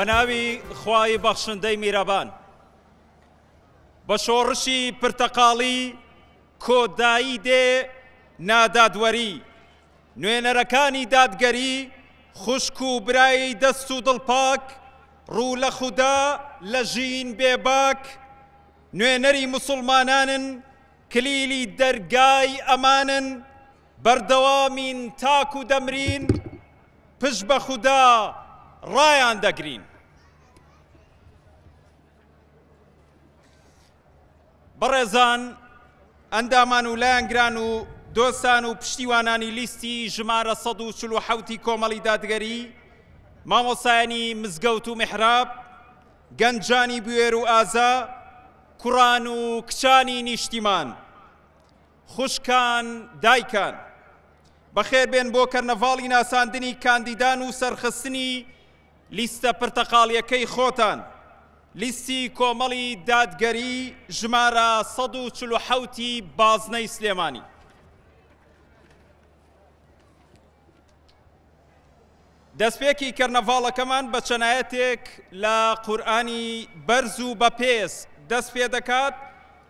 بە ناوی خوای بەخشندەی میرەبان. بە شۆڕشی پرتەقاڵی کۆدایی دێ نادادوەری، نوێنەرەکانی دادگەری، خوشک و برای دەست و دڵ پاک، ڕوو لە خودا لە ژین بێ باک، نوێنەری موسوڵمانانن، کلیلی دەرگای ئەمانن، بەردەوامین تاکو دەمرین، پشت بە خودا ڕایان دەگرین. بەڕێزان ئەندامان و لایەنگران و دۆستان و پشتیوانانی لیستی ژمارە 147 ی کۆمەڵی دادگەری، مامۆستایانی مزگەوت و میحراب، گەنجانی بوێر و ئازا، کوڕان و کچانی نیشتیمان، خوشکان، دایکان، بەخێربێن بۆ کەرنەڤاڵی ناساندنی کاندیدان و سەرخستنی لیستە پرتەقاڵیەکەی خۆتان، لیستی کۆمەڵی دادگەری ژمارە 147 ی بازنەی سلێمانی. دەستپێکی کەرنەڤاڵەکەمان بە چەند ئایەتێک لە قورئانی بەرز و بەپێز دەست پێدەکات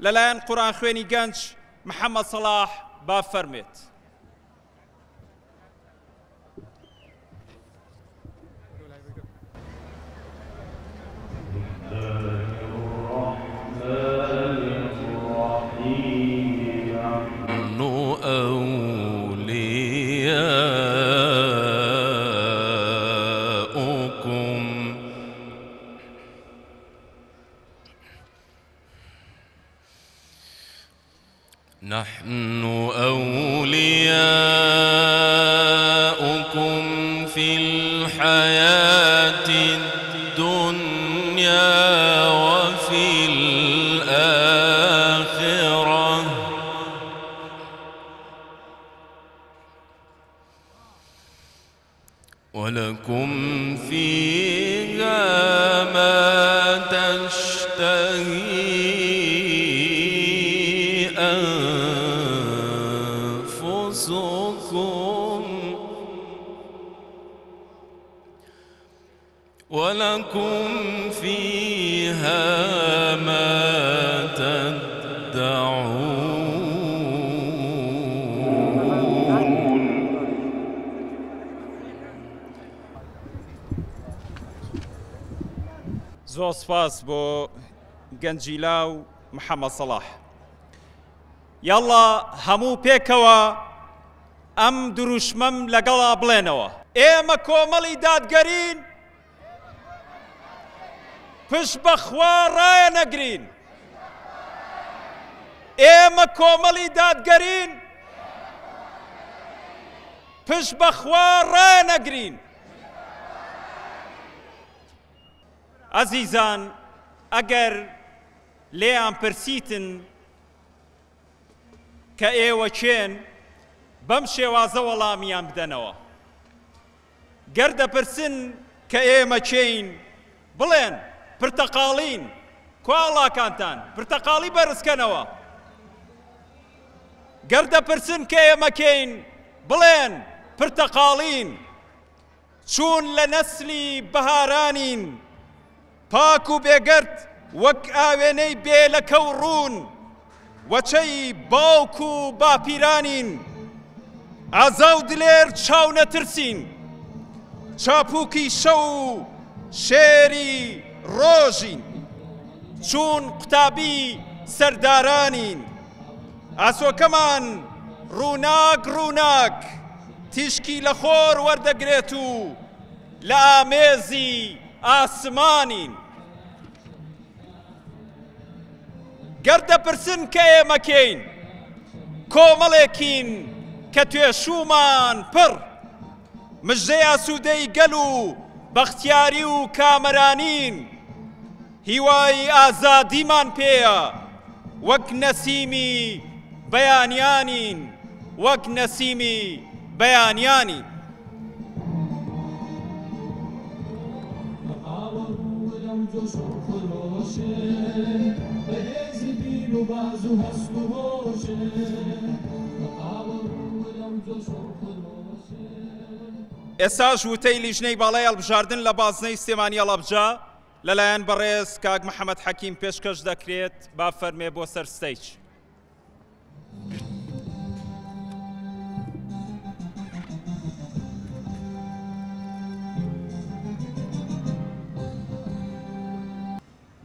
لەلایەن قورئانخوێنی گەنج محەمەد سەڵاح با فەرمێت. نحن أولياؤكم في الحياة الدنيا وفي الآخرة ولكم فيها ما تشتهي أنفسكم ولكم فيها ما تدعون. زۆر سپاس بۆ گەنجی لاو محەمەد سەڵاح. یاڵڵا هەموو پێکەوە ئەم دروشمەم لەگەڵا بڵێنەوە. ئێمە کۆمەڵی دادگەرین، پشت بە خوا ڕایەنەگرین. ئێمە کۆمەڵی دادگەرین، پشت بە خوا ڕایەنەگرین. ئەزیزان ئەگەر لێیان پرسیتن کە ئێوە کێن، بەم شێوازە وەڵامیان بدەنەوە. گەر دەپرسن کە ئێمە کێین، بڵێن، پرتەقاڵین. کوا ئاڵاکانتان؟ پرتەقاڵی بەرزکەنەوە. گەر دەپرسن کە ئێمە کێین، بڵێن، پرتەقاڵین. چوون لە نەسلی بەهارانین، پاک و بێگەرد وەک ئاوێنەی بێ لەکە و ڕوون، وەچەی باوک و باپیرانین، ئازا و دلێر چاونەترسین، چاپووکی شەو و شێری ڕۆژین، چوون قوتابی سەردارانین، ئاسۆکەمان ڕووناک ڕووناک تیشکی لە خۆر وەردەگرێت و لە ئامێزی ئاسمانین. گەر دەپرسن کە ئێمە کێین، کۆمەڵێکین کە توێشوومان پڕ مژدەی ئاسوودەی گەل و بەختیاری و کامەرانین، هیوای ئازادیمان پێیە وەک نەسیمی بەیانیانین، وەک نەسیمی بەیانیانین. ئێستاش وتەی لیژنەی باڵای هەڵبژاردن لە بازنەی سلێمانی هەڵەبجە لەلایەن بەڕێز کاک محەمەد حەکیم پێشکەش دەکرێت، با فەرمێ بۆ سەر stage.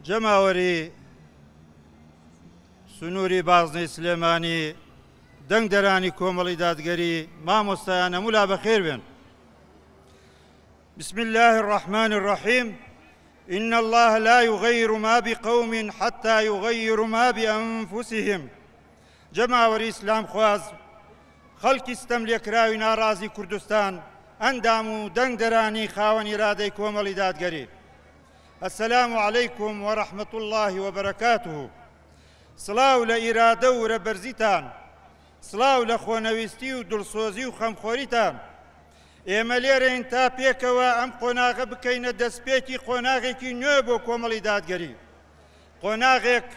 جەماوەری سنووری بازنەی سلێمانی، دەنگدەرانی کۆمەڵی دادگەری، مامۆستایان هەموو لا بەخێر بێن. بسم الله الرحمن الرحیم إن الله لا يغير ما بقوم حتى يغيروا ما بأنفسهم. جەماوەری ئیسلام خواز، خەڵکی ستەم لێکراوی ناڕازی کوردستان، ئەندام و دەنگدەرانی خاوەن ئیرادەی کۆمەڵی دادگەری، السلام علیکم ورحمة الله وبرکاته. سڵاو لە ئیرادە و ورە بەرزیتان، سڵاو لە خۆنەویستی و دڵسۆزی و خەمخۆریتان. ئێمە لێرەین تا پێکەوە ئەم قۆناغە بکەینە دەستپێکی قۆناغێکی نوێ بۆ کۆمەڵی دادگەری، قۆناغێک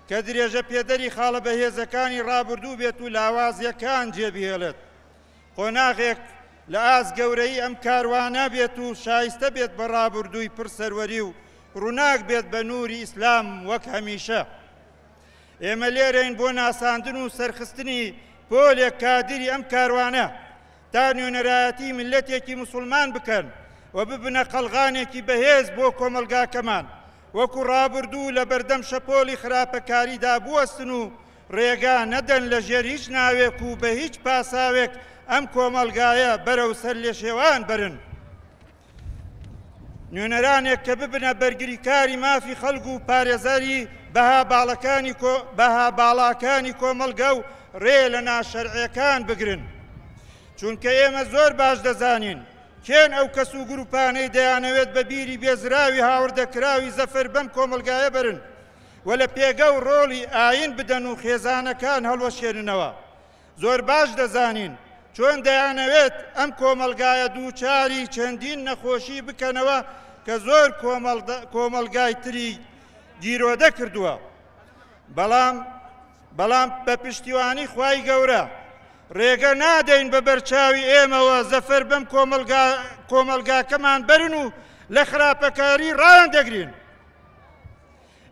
کە درێژە پێدەری خاڵە بەهێزەکانی ڕابردوو بێت و لاوازیەکان جێبهێڵێت، قۆناغێک لە ئاست گەورەیی ئەم کاروانە بێت و شایستە بێت بە ڕابردووی پڕ سەروەری و ڕووناک بێت بە نووری ئیسلام وەک هەمیشە. ئێمە لێرەین بۆ ناساندن و سەرخستنی پۆلێک کادیری ئەم کاروانە تا نوێنەرایەتی میللەتێکی موسڵمان بکەن و ببنە قەڵغانێکی بەهێز بۆ کۆمەڵگاکەمان، وەکو ڕابردوو لە بەردەم شەپۆلی خراپەکاریدا بوەستن و ڕێگا نەدەن لە ژێر هیچ ناوێک و بە هیچ پاساوێک ئەم کۆمەڵگایە بەرەو سەرلێشێوان بەرن. نوێنەرانێک کە ببنە بەرگریکاری مافی خەڵک و پارێزەری بەها باڵەکانی بەها باڵاکانی کۆمەڵگە و ڕێ لە ناشەرعیەکان بگرن. چونکە ئێمە زۆر باش دەزانین کێن ئەو کەس و گروپانەی دەیانەوێت بە بیری بێزراوی هاوردەکراوی زەفەر بەم کۆمەڵگایە بەرن و لە پێگە و ڕۆڵی ئاین بدەن و خێزانەکان هەڵوەشێننەوە. زۆر باش دەزانین چۆن دەیانەوێت ئەم کۆمەڵگایە دووچاری چەندین نەخۆشی بکەنەوە کە زۆر کۆمەڵگای تری گیرۆدە کردووە. بەڵام بەڵام بە پشتیوانی خوای گەورە ڕێگە نادەین بە بەرچاوی ئێمەوە زەفەر بەم کۆمەڵگاکەمان بەرن و لە خراپەکاری ڕایان دەگرین.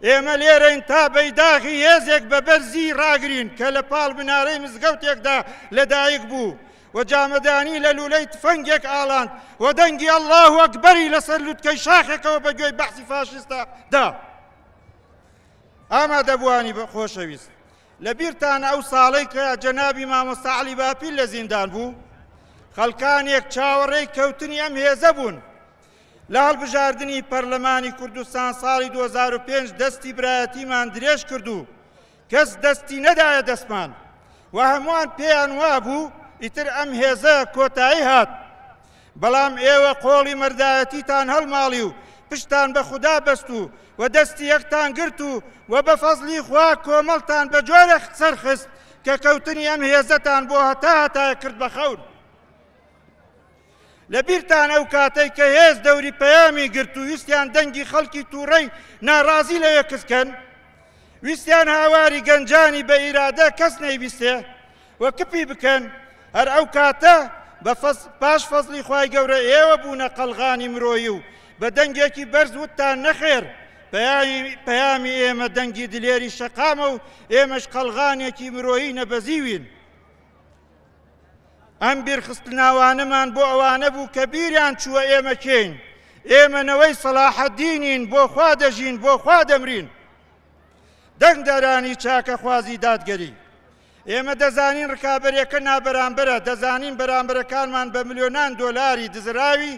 ئێمە لێرەین تا بەیداغی هێزێک بە بەرزی ڕاگرین کە لە پاڵ منارەی مزگەوتێکدا لەدایک بوو و جامەدانی لە لوولەی تفەنگێک ئاڵاند و دەنگی ئەڵڵاهو ئەکبەری لەسەر لوتکەی شاخێکەوە بە گوێی بەعسی فاشیستە دا. ئامادەبووانی خۆشەویست، لە بیرتانە ئەو ساڵەی کە جەنابی مامۆستا عەلی باپیر لە زیندان بوو، خەڵکانێک چاوەڕێی کەوتنی ئەم هێزە بوون. لە هەڵبژاردنی پەرلەمانی کوردستان ساڵی 2005 دەستی برایەتیمان درێژ کرد و کەس دەستی نەدایە دەستمان و هەمووان پێیان وابوو ئیتر ئەم هێزە کۆتایی هات. بەڵام ئێوە قۆڵی مەردایەتیتان هەڵماڵی و پشتان بە خودا بەست و و دەستی یەکتان گرت و و بە فەزلی خوا کۆمەڵتان بە جۆرێک سەرخست کە کەوتنی ئەم هێزەتان بۆ هەتا هەتایە کرد بە خەون. لە بیرتان ئەو کاتەی کە هێز دەوری پەیامی گرت و ویستیان دەنگی خەڵکی تووڕەی ناڕازی لەوێ کز کەن، ویستیان هاواری گەنجانی بە ئیرادە کەس نەیبیستێ و کپی بکەن، هەر ئەو کاتە بە پاش فەزڵی خوای گەورە ئێوە بوونە قەڵغانی مرۆیی و بە دەنگێکی بەرز وتتان نەخێر پەیامی ئێمە دەنگی دلێری شەقامە و ئێمەش قەڵغانێکی مرۆیی نەبەزیوین. ئەم بیرخستناوانەمان بۆ ئەوانە بوو کە بیریان چووە ئێمە کێین، ئێمە نەوەی سەڵاحەدینین، بۆ خوا دەژین، بۆ خوا دەمرین. دەنگدەرانی چاکەخوازی دادگەری. ئێمە دەزانین ڕکابەرێکە نابەرامبەرە، دەزانین بەرامبەرەکانمان بە ملیۆنان دۆلاری دزراوی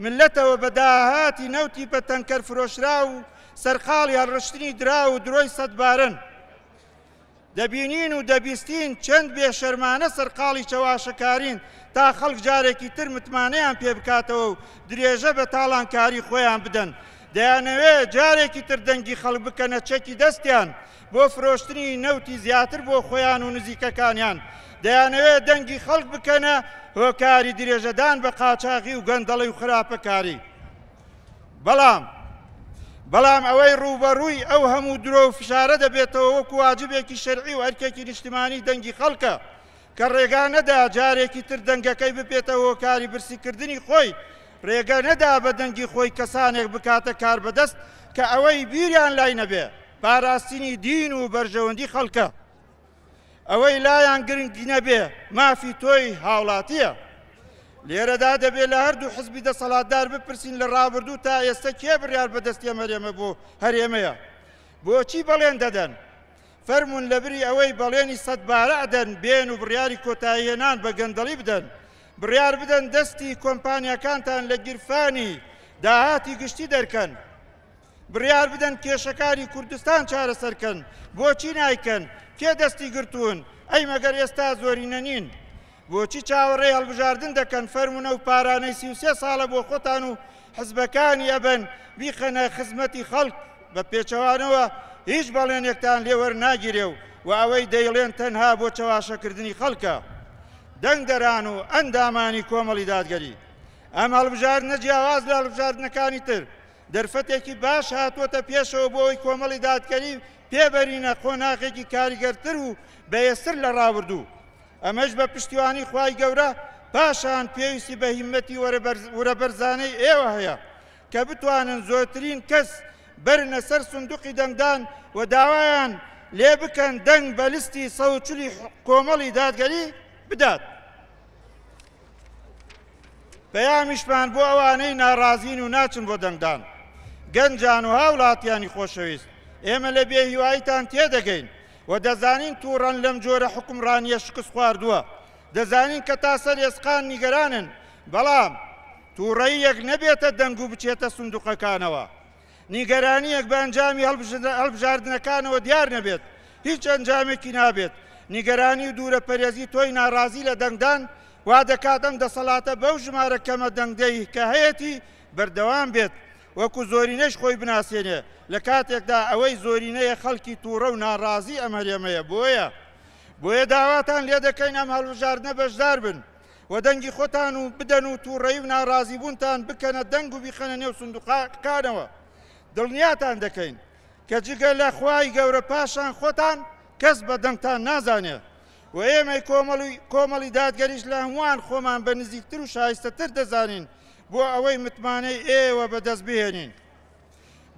ملەتەوە بە داهاتی نەوتی بە تەنکەر فرۆشراو و سەرقاڵی هەڵڕشتنی دراو و درۆی سەدبارەن. دەبینین و دەبیستین چەند بێشەرمانە سەرقاڵی چەواشەکارین تا خەڵک جارێکی تر متمانەیان پێ بکاتەوە و درێژە بە تاڵانکاری خۆیان بدەن. دەیانەوێت جارێکی تر دەنگی خەڵک بکەنە چەکی دەستیان بۆ فرۆشتنی نەوتی زیاتر بۆ خۆیان و نزیکەکانیان. دەیانەوێت دەنگی خەڵک بکەنە هۆکاری درێژەدان بە قاچاغی و گەندەڵی و خراپەکاری. بەڵام بەڵام ئەوەی ڕووبەڕووی ئەو هەموو درۆ و فشارە دەبێتەوە وەکو واجبێکی شەرعی و ئەرکێکی نیشتمانی دەنگی خەڵکە. کە ڕێگا نەدا جارێکی تر دەنگەکەی ببێتە هۆکاری برسیکردنی خۆی، ڕێگە نەدا بە دەنگی خۆی کەسانێک بکاتە کاربەدەست کە ئەوەی بیریان لای نەبێ پاراستنی دین و بەرژەوەندی خەڵکە. ئەوەی لایان گرنگ نەبێ مافی تۆی هاوڵاتییە. لێرەدا دەبێ لە هەردوو حزبی دەسەڵاتدار بپرسین لە ڕابردوو تا ئێستە کێ بڕیار بەدەستی ئەم هەرێمە بۆ هەرێمەیە؟ بۆچی بەڵێن دەدەن؟ فەرموون لەبری ئەوەی بەڵێنی سەدبارە ئەدەن بێن و بڕیاری کۆتاییهێنان بە گەندەڵی بدەن، بڕیار بدەن دەستی کۆمپانیاکانتان لە گیرفانی داهاتی گشتی دەرکەن، بڕیار بدەن کێشەکانی کوردستان چارەسەرکەن، بۆچی نایکەن؟ کێ دەستی گرتوون؟ ئەی مەگەر ئێستا زۆرینە نین؟ بۆچی چاوەڕێی هەڵبژاردن دەکەن؟ فەرموون ئەو پارانەی 33 ساڵە بۆ خۆتان و حزبەکانی ئەبەن بیخەنە خزمەتی خەڵک، بە پێچەوانەوە هیچ بەڵێنێکتان لێ وەرناگیرێ و ئەوەی دەیڵێن تەنها بۆ چەواشەکردنی خەڵکە. دەنگدەران و ئەندامانی کۆمەڵی دادگەری ئەم هەڵبژاردنە جیاواز لە هەڵبژاردنەکانی تر دەرفەتێکی باش هاتووەتە پێشەوە بۆ ئەوەی کۆمەڵی دادگەری پێبەرینە قۆناغێکی کاریگەرتر و بەهێزتر لە ڕابردوو. ئەمەش بە پشتیوانی خوای گەورە، پاشان پێویستی بە هیممەتی ورەبەرزانەی ئێوە هەیە کە بتوانن زۆرترین کەس بەرنە سەر سندوقی دەنگدان و داوایان لێ بکەن دەنگ بە لستی 140 ی کۆمەڵی دادگەری بدات. پەیامیشمان بۆ ئەوانەی ناڕازین و ناچن بۆ دەنگدان، گەنجان و هاوڵاتیانی خۆشەویست، ئێمە لە بێهیواییتان تێدەگەین و دەزانین تووڕەن لەم جۆرە حوکمڕانییە شکستخواردووە، دەزانین کە تا سەر ئێسقان نیگەرانن، بەڵام تووڕەییەک نەبێتە دەنگ و بچێتە سندوقەکانەوە، نیگەرانییەک بە ئەنجامی هەڵبژاردنەکانەوە دیار نەبێت، هیچ ئەنجامێکی نابێت. نیگەرانی و دوورەپەرێزی تۆی ناڕازی لە دەنگدان، وا دەکات ئەم دەسەڵاتە بەو ژمارە کەمە دەنگدەی کە هەیەتی بەردەوام بێت، وەکو زۆرینەش خۆی بناسێنێ، لە کاتێکدا ئەوەی زۆرینەیە خەڵکی تووڕە و ناڕازی ئەم هەرێمەیە، بۆیە بۆیە داواتان لێدەکەین ئەم هەڵبژاردنە بەشدار بن و دەنگی خۆتان و بدەن و تووڕەیی و ناڕازیبوونتان بکەنە دەنگ و بیخەنە نێو سندوقەکانەوە، دڵنیاتان دەکەین کە جگە لە خوای گەورە پاشان خۆتان کەس بە دەنگتان نازانێ و ئێمەی کۆمەڵی دادگەریش لە هەمووان خۆمان بە نزیکتر و شایستەتر دەزانین بۆ ئەوەی متمانەی ئێوە بەدەست بهێنین.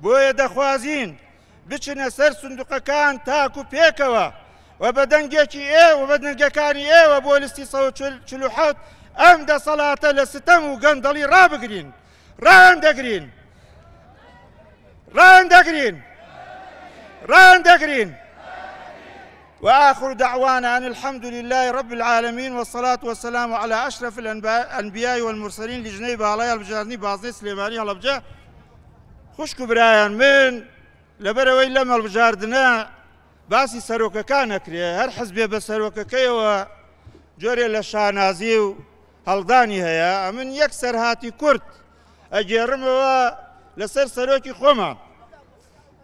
بۆیە دەخوازین بچنە سەر سندوقەکان تاکو پێکەوە و بە دەنگێکی ئێوە بە دەنگەکانی ئێوە بۆ لیستی 147 ئەم دەسەڵاتە لە ستەم و گەندەڵی ڕابگرین. ڕایان دەگرین. ڕایان دەگرین. ڕایان دەگرین. وآخر دعوانا أن الحمد لله رب العالمين والصلاة والسلام على أشرف الأنبياء والمرسلين لیژنەی باڵای هەڵبژاردنی بازنەی سلێمانی هەڵەبجە خوشک و برایان من لەبەرەوەی لەم هەڵبژاردنە باسی سەرۆکەکان نەکرێ هەر حزبێ بە سەرۆکەکەیەوە جۆرێ لە شانازی و هەڵدانی هەیە ئەمن یەک سەرهاتی کورت ئەگێڕمەوە لەسەر سەرۆکی خۆمان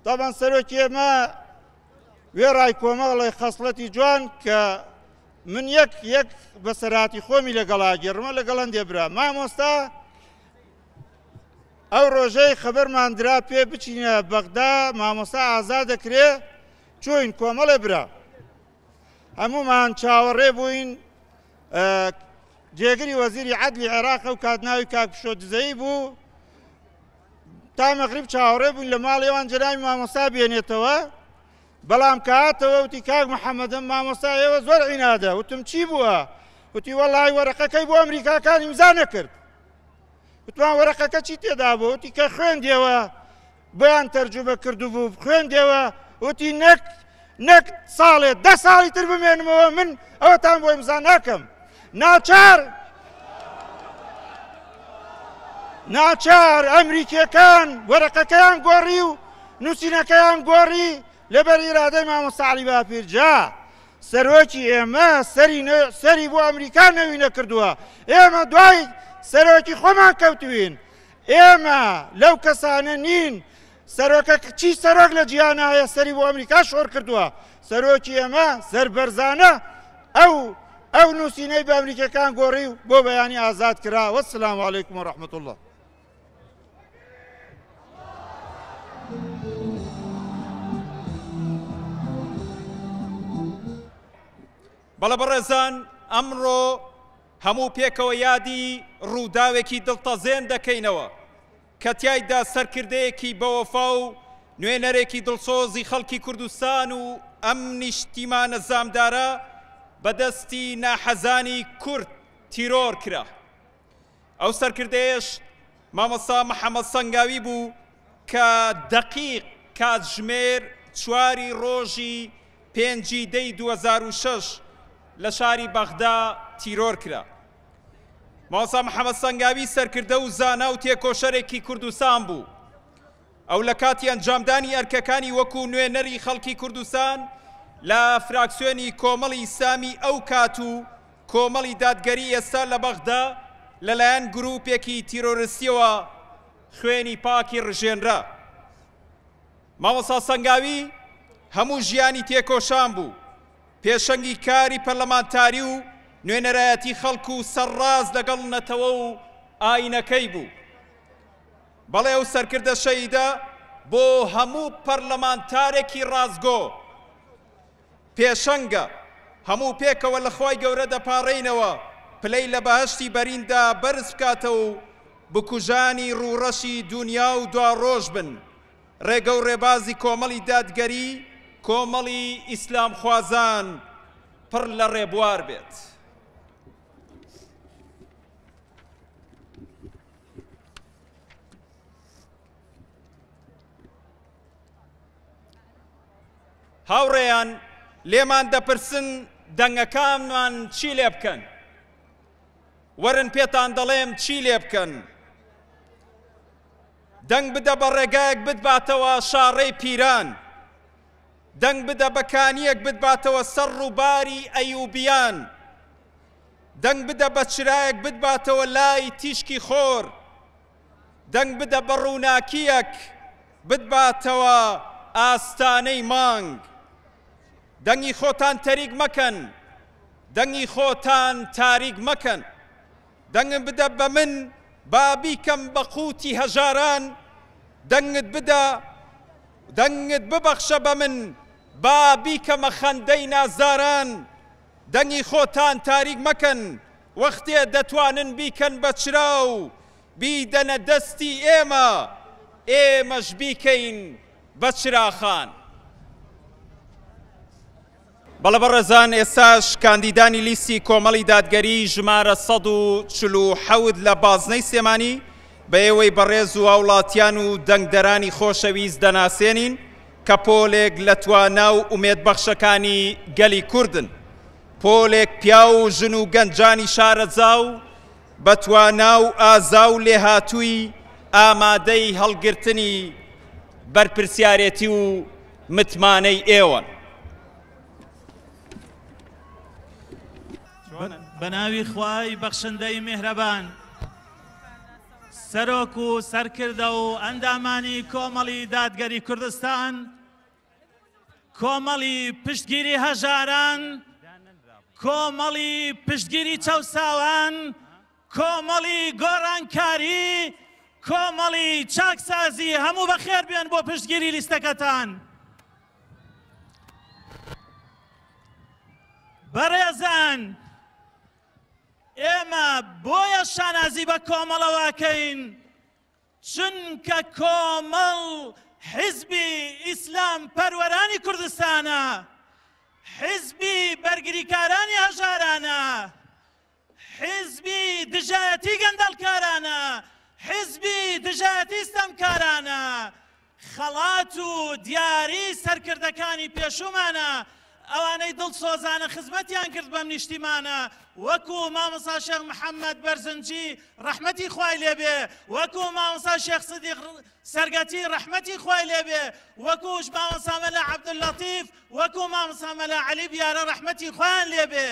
تاوان سەرۆکی ئێمە وێڕای کۆمەڵێ خەسڵەتی جوان کە من یەک یەک بەسەرهاتی خۆمی لەگەڵا گێڕمە لەگەڵ هەندێ برا مامۆستا ئەو ڕۆژەی خەبەرمان درا پێ بچینە بەغدا مامۆستا ئازاد دەکرێ چوین کۆمەڵێ برا هەمومان چاوەڕێ بووین جێگری وەزیری عەدلی عێراق ئەو کات ناوی کاک پشۆ دزەیی بوو تا مەغریب چاوەڕێ بووین لە ماڵێوان جەنابی مامۆستا بێنێتەوە بەڵام کە هاتەوە وتی کاک محەممەدم مامۆستا ئێوە زۆر عینادە وتم چی بووە وتی وەڵی وەرەقەکەی بۆ ئەمریکاکان ئیمزا نەکرد وتمان وەرەقەکە چی تێدا بوو وتی کە خوێندیەوە بۆیان تەرجومە کردبوو خوێندیەوە وتی نەک نەک ساڵێ دە ساڵی تر بمێنمەوە من ئەوەتان بۆ ئیمزا ناکەم ناچار ناچار ئەمریکیەکان وەرەقەکەیان گۆڕی و نووسینەکەیان گۆڕی لەبەر ئیرادەی مامۆستا عەلی باپیر جا سەرۆکی ئێمە سەری سەری بۆ ئەمریکا نەوی نەکردووە ئێمە دوای سەرۆکی خۆمان کەوتوین ئێمە لەو کەسانە نین سەرۆکە چی سەرۆک لە جیهانا هەیە سەری بۆ ئەمریکا شۆڕ کردووە سەرۆکی ئێمە سەربەرزانە ئەو ئەو نووسینەی بە ئەمریکەکان گۆڕی و بۆ بەیانی ئازاد کرا وەسلام علیکم و رحمة الله. بەڵێ بەڕێزان. ئەمڕۆ هەموو پێکەوە یادی ڕووداوێکی دڵتەزێن دەکەینەوە کە تیایدا سەرکردەیەکی بەوەفا و نوێنەرێکی دڵسۆزی خەڵکی کوردستان و ئەم نیشتیمانە زامدارە بە دەستی ناحەزانی کورد تیرۆر کرا. ئەو سەرکردەیەش مامۆستا محەمەد سەنگاوی بوو کە دەقیق کاتژمێر چواری ڕۆژی پێنجی دەی 2006 لە شاری بەغدا تیرۆر کرا. مامۆستا محەمەد سەنگاوی سەرکردە و زانا و تێکۆشەرێکی کوردستان بوو. ئەو لە کاتی ئەنجامدانی ئەرکەکانی وەکو نوێنەری خەڵکی کوردستان لە فراکسیۆنی کۆمەڵی ئیسلامی ئەو کات و کۆمەڵی دادگەری ئێستا لە بەغدا لەلایەن گروپێکی تیرۆرستیەوە خوێنی پاکی ڕژێنرا. مامۆستا سەنگاوی هەموو ژیانی تێکۆشان بوو، پێشەنگی کاری پەرلەمانتاری و نوێنەرایەتی خەڵک و سەرڕاست لەگەڵ نەتەوە و ئاینەکەی بوو. بەڵێ ئەو سەرکردە شەهیدە بۆ هەموو پەرلەمانتارێکی ڕاستگۆ پێشەنگە، هەموو پێکەوە لە خوای گەورە دەپاڕێینەوە پلەی لە بەهەشتی بەریندا بەرز بکاتەوە و بکوژانی ڕووڕەشی دونیا و دواڕۆژ بن ڕێگە و ڕێبازی کۆمەڵی دادگەری کۆمەڵی ئیسلامخوازان پڕ لە ڕێبوار بێت. هاوڕێیان لێمان دەپرسن دەنگەکانمان چی لێ بکەن؟ وەرن پێتان دەڵێم چی لێ بکەن. دەنگ بدە بە ڕێگایەک بتباتەوە شاڕێی پیران، دەنگ بدە بە کانییەک بتباتەوە سەر ڕووباری ئەیوبیان، دەنگ بدە بە چرایەک بتباتەوە لای تیشکی خۆر، دەنگ بدە بە ڕووناکییەک بتباتەوە ئاستانەی مانگ. دەنگی خۆتان تەریک مەکەن، دەنگی خۆتان تاریک مەکەن. دەنگم بدە بە من با بیکەم بە قوتی هەژاران، دەنگت بدە، دەنگت ببەخشە بە من با بیکەمە خەندەی نازداران. دەنگی خۆتان تاریک مەکەن، وەختێ دەتوانن بیکەن بە چرا و بیدەنە دەستی ئێمە، ئێمەش بیکەین بە چراخان. بەڵێ بەڕێزان، ئێستاش کاندیدانی لیستی کۆمەڵی دادگەری ژمارە 147 لە بازنەی سلێمانی بە ئێوەی بەڕێز و هاوڵاتیان و دەنگدەرانی خۆشەویست دەناسێنین کە پۆلێک لە توانا و ئومێدبەخشەکانی گەلی کوردن، پۆلێک پیاو و ژن و گەنجانی شارەزا و بە توانا و ئازا و لێهاتووی ئامادەی هەڵگرتنی بەرپرسیارێتی و متمانەی ئێوەن. بە ناوی خوای بەخشندەی میهرەبان. سەرۆک و سەرکردە و ئەندامانی کۆمەڵی دادگەری کوردستان، کۆمەڵی پشتگیری هەژاران، کۆمەڵی پشتگیری چەوساوان، کۆمەڵی گۆڕانکاری، کۆمەڵی چاکسازی، هەموو بەخێر بێن بۆ پشتگیری لیستەکەتان. بەڕێزان، ئێمە بۆیە شانازی بە کۆمەڵەوە ئەکەین چونکە کۆمەڵ حیزبی ئیسلام پەروەرانی کوردستانە، حیزبی بەرگریکارانی هەژارانە، حیزبی دژایەتی گەندەڵکارانە، حیزبی دژایەتی ستەمکارانە، خەڵات و دیاری سەرکردەکانی پێشوومانە، ئەوانەی دڵسۆزانە خزمەتیان کرد بەم نیشتیمانە، وەکو مامۆستا شێخ محەممەد بەرزنجی ڕەحمەتی خوای لێبێ، وەکو مامۆستا شێخ سدیق سەرگەتی ڕەحمەتی خوای لێبێ، وەکوش مامۆستا مەلا عەبدوللەتیف، وەکو مامۆستا مەلا عەلی بیارە ڕەحمەتی خوایان لێبێ.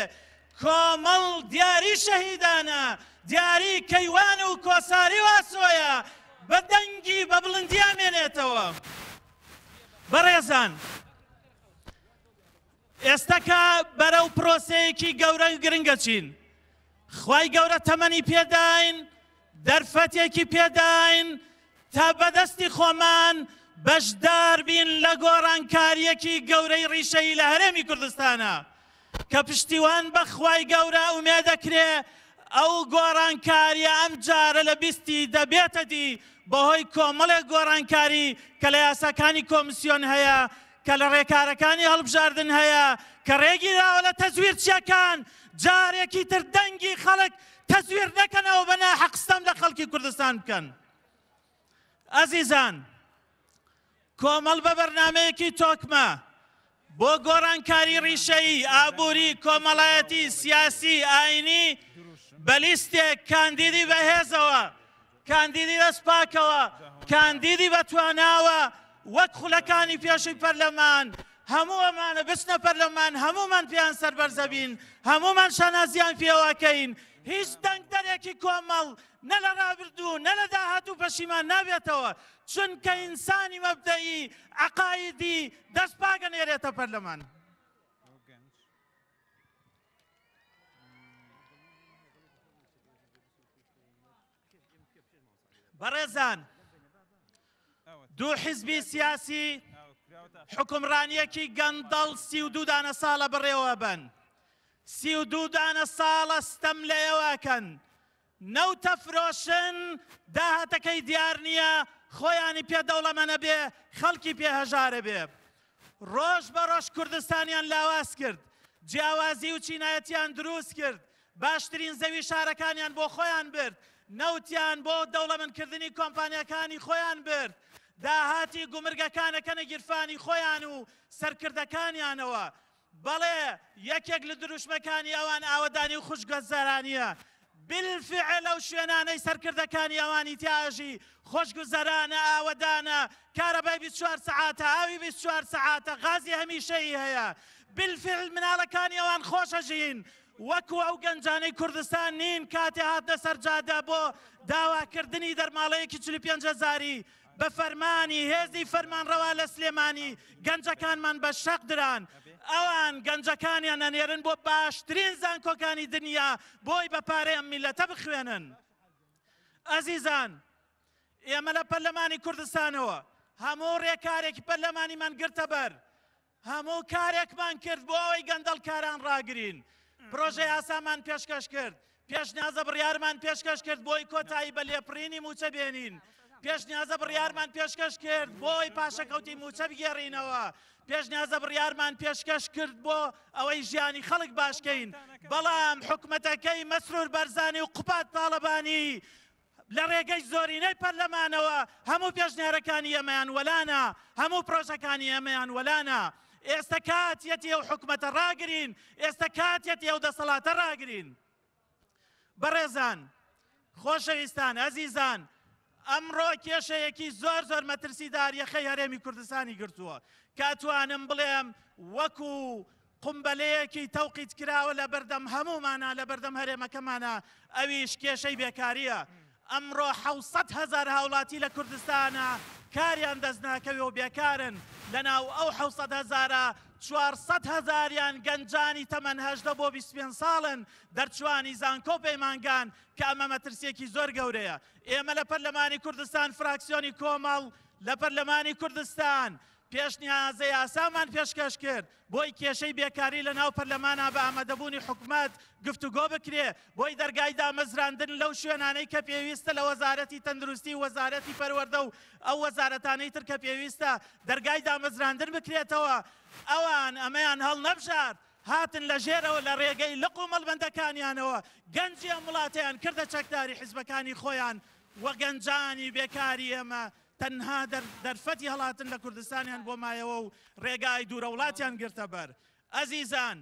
کۆمەڵ دیاری شەهیدانە، دیاری کەیوان و کۆساری و ئاسۆیە، بە دەنگی بە بڵندی ئەمێنێتەوە. بەڕێزان، ئێستەکە بەرەو پرۆسەیەکی گەورە و گرنگ ئەچین. خوای گەورە تەمەنی پێداین، دەرفەتێکی پێداین تا بەدەستی خۆمان بەشدار بین لە گۆڕانکارییەکی گەورەی ڕیشەیی لە هەرێمی کوردستانا. کە پشتیوان بە خوای گەورە ئومێدەکرێ ئەو گۆڕانکاریە ئەم جارە لە بیستی دەبێتە دی بەهۆی کۆمەڵێک گۆڕانکاری کە لە یاساکانی کۆمسیۆن هەیە، کە لە ڕێکارەکانی هەڵبژاردن هەیە، کە ڕێگیراوە لە تەزویرچیەکان، جارێکی تر دەنگی خەڵک تەزویر نەکەنەوە بە ناحەق ستەم لە خەڵکی کوردستان بکەن. ئەزیزان کۆمەڵ بە بەرنامەیەکی تۆکمە بۆ گۆڕانکاری ڕیشەیی، ئابووری، کۆمەڵایەتی، سیاسی، ئاینی بە لیستێک کاندیدی بەهێزەوە، کاندیدی دەست پاکەوە، کاندیدی بەتواناوە وەک خولەکانی پێشووی پەرلەمان هەموو ئەمانە بچنە پەرلەمان، هەموومان پێیان سەربەرزەبین، هەموومان شانازیان پێوەکەین. هیچ دەنگدەرێکی کۆمەڵ نە لە ڕابردوو نە لە داهاتوو پەشیمان نابێتەوە، چونکە ئینسانی مەبدەئی عەقایدی دەست پاک ئەنێرێتە پەرلەمان. بەڕێزان دوو حیزبی سیاسی حکومڕانیەکی گەندەڵ 32 دانە ساڵە بەڕێوە بن، 32 دانە ساڵە ستەم لە ئێوەکەن، نەوتە فرۆشن، داهاتەکەی دیار نییە، خۆیانی پێ دەوڵەمەنە بێ، خەڵکی پێ هەژارە بێ. ڕۆژ بە ڕۆژ کوردستانیان لاواز کرد، جیاوازی و چینایەتیان دروست کرد، باشترین زەوی شارەکانیان بۆ خۆیان برد، نەوتیان بۆ دەوڵەمەندکردنی کۆمپانیاکانی خۆیان برد، داهاتی گومرگەکان ئەکەنە گیرفانی خۆیان و سەرکردەکانیانەوە. بەڵێ یەکێک لە دروشمەکانی ئەوان ئاوەدانی و خوشگوزەرانییە. بالفعل ئەو شوێنانەی سەرکردەکانی ئەوانی تیا ئەژی خۆشگوزەرانە، ئاوەدانە، کارەبای 24 سەعاتە، ئاوی 24 سەعاتە، غازی هەمیشەیی هەیە. بالفعل مناڵەکانی ئەوان خۆش ئەژین، وەکو ئەو گەنجانەی کوردستان نین کاتێ هاتنە سەر جادە بۆ داواکردنی دەرماڵەیەکی 45 هەزاری بە فەرمانی هێزی فەرمانڕەوا لە سلێمانی گەنجەکانمان بە شەق دران. ئەوان گەنجەکانیان ئەنێرن بۆ باشترین زانکۆکانی دنیا بۆی بە پارەی ئەم میللەتە بخوێنن. ئەزیزان ئێمە لە پەرلەمانی کوردستانەوە هەموو ڕێکارێکی پەرلەمانیمان گرتە بەر، هەموو کارێکمان کرد بۆ ئەوەی گەندەڵکاران ڕاگرین، پرۆژە یاسامان پێشکەش کرد، پێشنیازە بڕیارمان پێشکەش کرد بۆی کۆتایی بە لێپڕینی مووچە بێنین، پێشنیازە بڕیارمان پێشکەش کرد بۆی پاشەکەوتی مووچە بگێڕینەوە، پێشنیازە بڕیارمان پێشکەش کرد بۆ ئەوەی ژیانی خەڵک باشکەین، بەڵام حکومەتەکەی مەسرور بەرزانی و قوباد تاڵەبانی لە ڕێگەی زۆرینەی پەرلەمانەوە هەموو پێشنیارەکانی ئێمەیان وەلانا، هەموو پرۆژەکانی ئێمەیان وەلانا. ئێستا کاتیەتی ئەو حکومەتە ڕاگرین، ئێستا کاتیەتی ئەو دەسەڵاتە ڕاگرین. بەڕێزان، خۆشەویستان، ئەزیزان، ئەمڕۆ کێشەیەکی زۆر زۆر مەترسیدار یەخەی هەرێمی کوردستانی گرتووە کە ئەتوانم بڵێم وەکو قومبەلەیەکی تەوقیت کراوە لە بەردەم هەموومانا، لە بەردەم هەرێمەکەمانا، ئەویش کێشەی بێکارییە. ئەمڕۆ 700 هەزار هاوڵاتی لە کوردستانا کاریان دەست ناکەوێ و بێکارن، لەناو ئەو 700 هەزارە 400 هەزاریان گەنجانی تەمەن 18 بۆ 25 ساڵن، دەرچوانی زانکۆ و پەیمانگان، کە ئەمە مەترسیەکی زۆر گەورەیە. ئێمە لە پەرلەمانی کوردستان فراکسیۆنی کۆمەڵ لە پەرلەمانی کوردستان پێشنیازە یاسامان پێشکەش کرد بۆی کێشەی بێکاری لە ناو پەرلەمانا بە ئامادەبوونی حکومەت گفتوگۆ بکرێ، بۆی دەرگای دامەزراندن لەو شوێنانەی کە پێویستە لە وەزارەتی تەندروستی و وەزارەتی پەروەردە و ئەو وەزارەتانەی تر کە پێویستە دەرگای دامەزراندن بکرێتەوە. ئەوان ئەمەیان هەڵنەبژارد، هاتن لە ژێرەوە لە ڕێگەی لق و مەڵبەندەکانیانەوە گەنجی ئەم وڵاتەیان کردە چەکداری حیزبەکانی خۆیان و گەنجانی بێکاری ئێمە تەنها دەرفەتی هەڵاتن لە کوردستانیان بۆ مایەوە و ڕێگای دوورە وڵاتیان گرتە بەر. ئەزیزان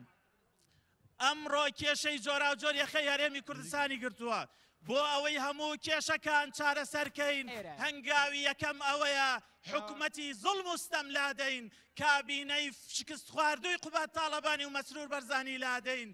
ئەمڕۆ کێشەی جۆراوجۆر یەخەی هەرێمی کوردستانی گرتووە. بۆ ئەوەی هەموو کێشەکان چارەسەرکەین هەنگاوی یەکەم ئەوەیە حکومەتی زوڵم و ستەم لادەین، کابینەی شکست خواردووی قوباد تاڵەبانی و مەسرور بەرزانی لادەین،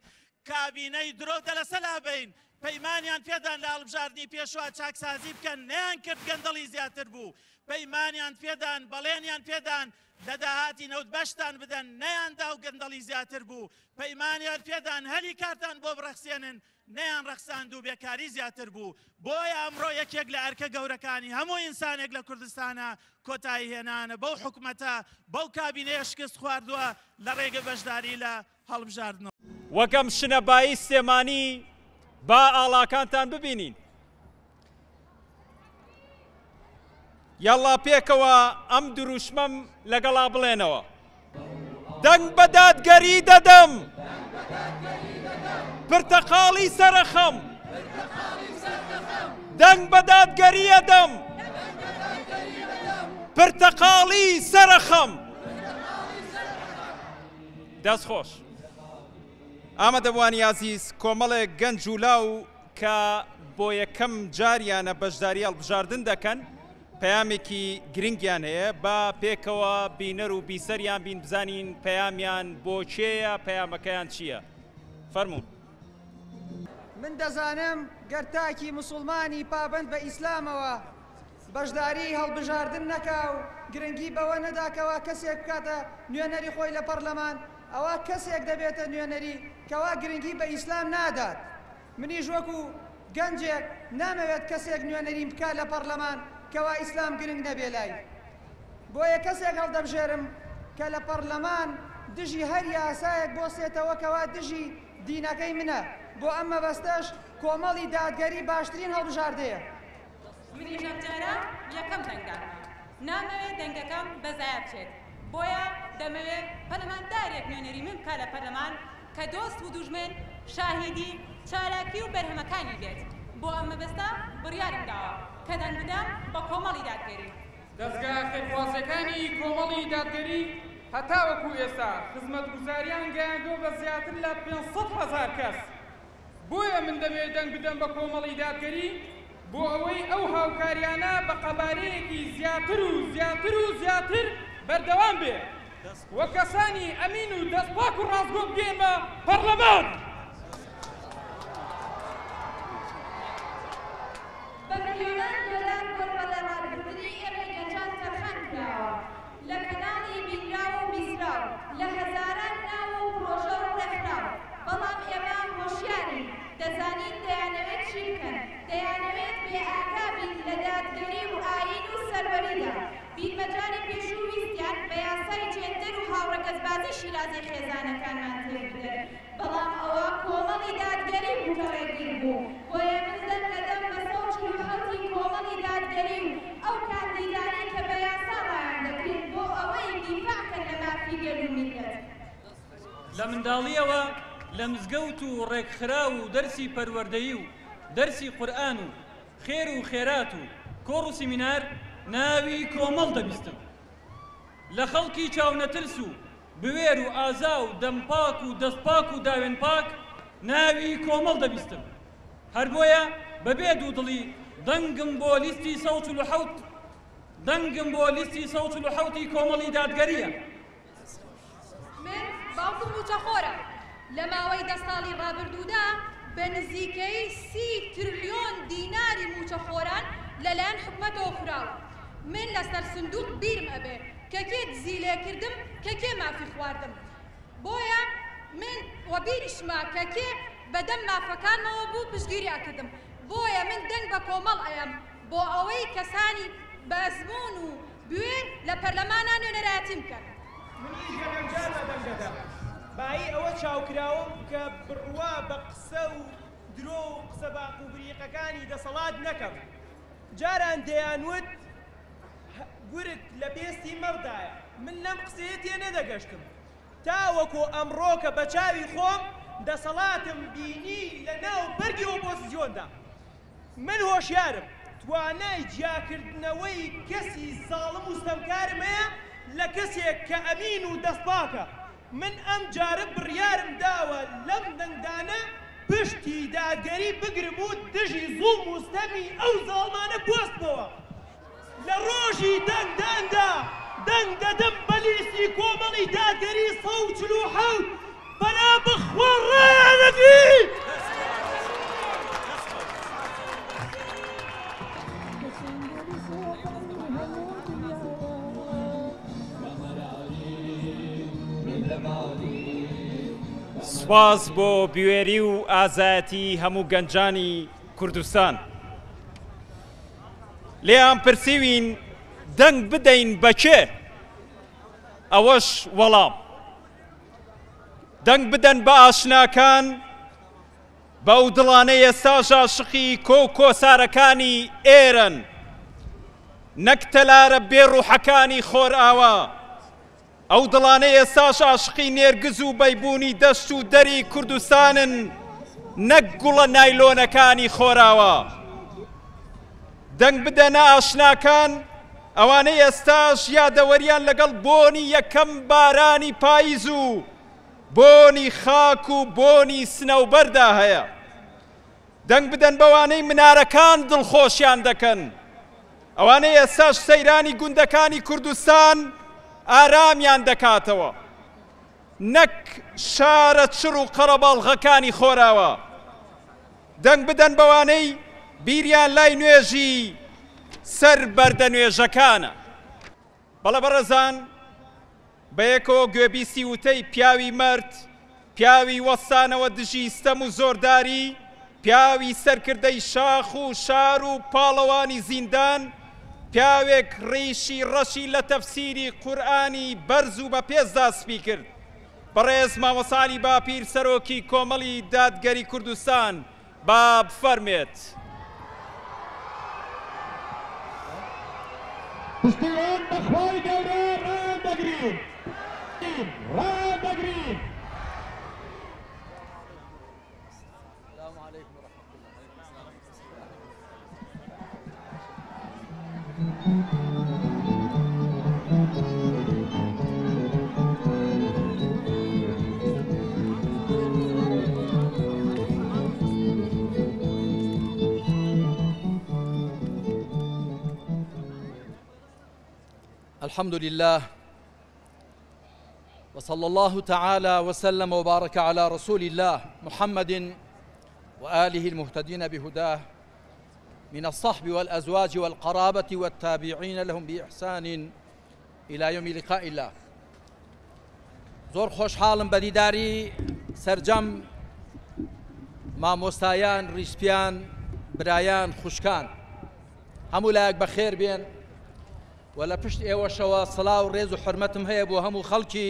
کابینەی درۆ دەلەسە لابەین. پەیمانیان پێدان لە هەڵبژاردنی پێشوە چاکسازی بکەن، نەیان کرد، گەندەڵی زیاتر بوو. پەیمانیان پێدان، بەڵێنیان پێدان لە داهاتی نەوت بەشتان بدەن، نەیاندا و گەندەڵی زیاتر بوو. پەیمانیان پێدان هەلی کارتان بۆ بڕەخسێنن، نەیان ڕەخساند و بێکاری زیاتر بوو. بۆیە ئەمڕۆ یەکێک لە ئەرکە گەورەکانی هەموو ئینسانێک لە کوردستانە کۆتایی هێنانە بەو حکومەتە، بەو کابینەیە شکست خواردووە لە ڕێگەی بەشداری لە هەڵبژاردنەوە. وەک ئەم شنەبایی سلێمانی با ئاڵاکانتان ببینین. یاڵڵا پێکەوە ئەم دروشمەم لەگەڵا بڵێنەوە. دەنگ بە دادگەری دەدەم. پرتەقاڵی سەرەخەم. دەنگ بە دادگەری ئەدەم. پرتەقاڵی سەرەخەم. دەست خۆش. ئامادەبووانی ئازیز کۆمەڵێک گەنج و لاو کە بۆ یەکەم جاریانە بەشداری هەڵبژاردن دەکەن پەیامێکی گرنگیان هەیە با پێکەوە بینەر و بیسەریان بین بزانین پەیامیان بۆ کێیە پەیامەکەیان چییە فەرموون. من دەزانم گەر تاکی موسوڵمانی پابەند بە ئیسلامەوە بەشداریی هەڵبژاردن نەکا و گرنگی بەوە نەدا کەوا کەسێک بکاتە نوێنەری خۆی لە پەڕلەمان، ئەوا کەسێک دەبێتە نوێنەری کەوا گرنگی بە ئیسلام نادات. منیش وەکو گەنجێک نامەوێت کەسێک نوێنەریم بکا لە پەڕلەمان کەوا ئیسلام گرنگ نەبێ لای. بۆیە کەسێک هەڵدەبژێرم کە لە پەڕلەمان دژی هەر یاسایەک بۆسێتەوە کەوا دژی دینەکەی منە، بۆ ئەم مەبەستەش کۆمەڵی دادگەری باشترین هەڵبژاردەیە. منیش ئەمجارە یەکەم دەنگدانمە، نامەوێت دەنگەکەم بە زایە بچێت، بۆیە دەمەوێت پەرلەماندارێک نوێنەری من بکات لە پەرلەمان کە دۆست و دوژمن شاهیدی چالاکی و بەرهەمەکانی بێت، بۆ ئەم مەبەستە بڕیارم داوە کە دەنگ بدەم بە کۆمەڵی دادگەری. دەزگا خێرخوازیەکانی کۆمەڵی دادگەری هەتاوەکو ئێستا خزمەتگوزاریان گەیاندووە بە زیاتر لە 500 هەزار کەس، بۆیە من دەمەوێت دەنگ بدەم بە کۆمەڵی دادگەری بۆ ئەوەی ئەو هاوکاریانە بە قەبارەیەکی زیاتر و زیاتر و زیاتر بەردەوام بێ و کەسانی ئەمین و دەستپاک و ڕاستگۆ بگەیەنمە پەڕلەمان. بە ملیۆنان دۆلار بۆ پەرلەمانبردنی ئێمەی گەنجان تەرخان کراوە. لە کەناڵی بینراو و بیستراو، لە هەزاران ناو و پڕۆژە و ڕێکخراو، بەڵام ئێمە هۆشیارین، دەزانین دەیانەوێت چی بکەن، دەیانەوێت بێ ئاگا بین لە دادگەری و ئایین و سەروەریدا، بیرمە جاری پێشوو ویستیان بە یاسای جێندەر و هاوڕەگەزبازی شیرازەی خێزانەکانمان تێک بدەن، بەڵام ئەوە کۆمەڵی دادگەری بوو کە ڕێگر بوو، بۆیە من دەنگ ئەدەم بە 147 ی کۆمەڵی دادگەری و ئەو کاندیدانەی کە بە یاسا ڕایان دەکرێن بۆ ئەوەی دیفاع کەن لە مافی گەل و میللەت. لە منداڵییەوە لە مزگەوت و ڕێکخراو و دەرسی پەروەردەیی و دەرسی قورئان و خێر و خێرات و کۆڕ و سیمینار ناوی کۆمەڵ دەبیستم. لە خەڵکی چاونەترس و بوێر و ئازا و دەم پاک و دەست پاک و داوێن پاک ناوی کۆمەڵ دەبیستم. هەر بۆیە بە بێ دوودڵی دەنگم بۆ لیستی 147 دەنگم بۆ لیستی 147 ی کۆمەڵی دادگەرییە. من باوکم مووچەخۆرە، لە ماوەی دە ساڵی ڕابردوودا بە نزیکەیی 30 ترلیۆن دیناری مووچەخۆران لەلایەن حکومەتەوە خوراوە. من لەسەر سندوق بیرم ئەبێ کە کێ دزی لێکردم کە کێ مافی خواردم. بۆیە من وەبیریشمە کە کێ بەدەم مافەکانمەوە بوو پشتگیری ئەکردم. بۆیە من دەنگ بە کۆمەڵ ئەیەم بۆ ئەوەی کەسانی بە ئەزموون و بوێر لە پەرلەمانا نوێنەرایەتیم بکەن. منیش یەکەم جارمە دەنگ دەدەم. بایی ئەوە چاوکراوم کە بڕوا بە قسە و درۆ و قسە باق و بریقەکانی دەسەڵات نەکەم. جاران دەیانوت گورگ لە پێستی مەڕدایە، من لەم قسەیە تێنەدەگەشتم. تاوەکو ئەمڕۆ کە بە چاوی خۆم دەسەڵاتم بینی لە ناو بەرگی ئۆپۆزسیۆندا. من هۆشیارم، توانای جیاکردنەوەی کەسی زاڵم و ستەمکارم هەیە لە کەسێک کە ئەمین و دەستپاکە. من ئەمجارە بڕیارم داوە لەم دەنگدانە پشتی دادگەری بگرم و دژی زوڵم و ستەمی ئەو زاڵمانە بوەستمەوە. لە ڕۆژی دەنگداندا دەنگ دەدەم بە لیستی کۆمەڵی دادگەری 147، پەنا بەخوا ڕایانەگری! سوپاس بۆ بوێری و ئازایەتی هەموو گەنجانی کوردستان. لێیان پرسیوین دەنگ بدەین بە کێ؟ ئەوەش وەڵام. دەنگ بدەن بە ئاشناکان، بەو دڵانەی ئێستاش ئاشقی کۆ و کۆسارەکانی ئێرەن، نەک تەلارە بێ ڕوحەکانی خۆرئاوا. ئەو دڵانەی ئێستاش ئاشقی نێرگز و بەیبوونی دەشت و دەری کوردستانن، نەک گوڵە نایلۆنەکانی خۆراوا. دەنگ بدەنە ئاشناکان، ئەوانەی ئێستاش یادەوەریان لەگەڵ بۆنی یەکەم بارانی پاییز و بۆنی خاک و بۆنی سنەوبەردا هەیە. دەنگ بدەن بەوانەی منارەکان دڵخۆشیان دەکەن، ئەوانەی ئێستاش سەیرانی گوندەکانی کوردستان ئارامیان دەکاتەوە، نەک شارە چڕ و قەرەباڵغەکانی خۆراوا. دەنگ بدەن بەوانەی بیریان لای نوێژی سەر بەردە نوێژەکانە. بەڵێ بەڕێزان، بەیەکەوە گوێبیستی وتەی پیاوی مەرد، پیاوی وەستانەوە دژی ستەم و زۆرداری، پیاوی سەرکردەی شاخ و شار و پاڵەوانی زیندان، پیاوێک ڕیشی ڕەشی لە تەفسیری قورئانی بەرز و بەپێزدا سپی کرد، بەڕێز مامۆستا عەلی باپیر سەرۆکی کۆمەڵی دادگەری کوردستان با بفەرمێت. پشتیوان بە خوای گەورە ڕایان دەگرین ڕایان دەگرین. الحمد لله وصلى الله تعالى وسلم وبارك على رسول الله محمد وآله المهتدين بهداه من الصحب والأزواج والقرابة والتابعين لهم بإحسان إلى يوم لقاء الله زۆر خۆشحاڵم بە دیداری سەرجەم مامۆستایان ڕیسپیان برایان خوشکان هەموو لایەک بەخێر بێن و لە پشت ئێوەشەوە سڵاو ڕێز و حرمەتم هەیە بۆ هەموو خەڵکی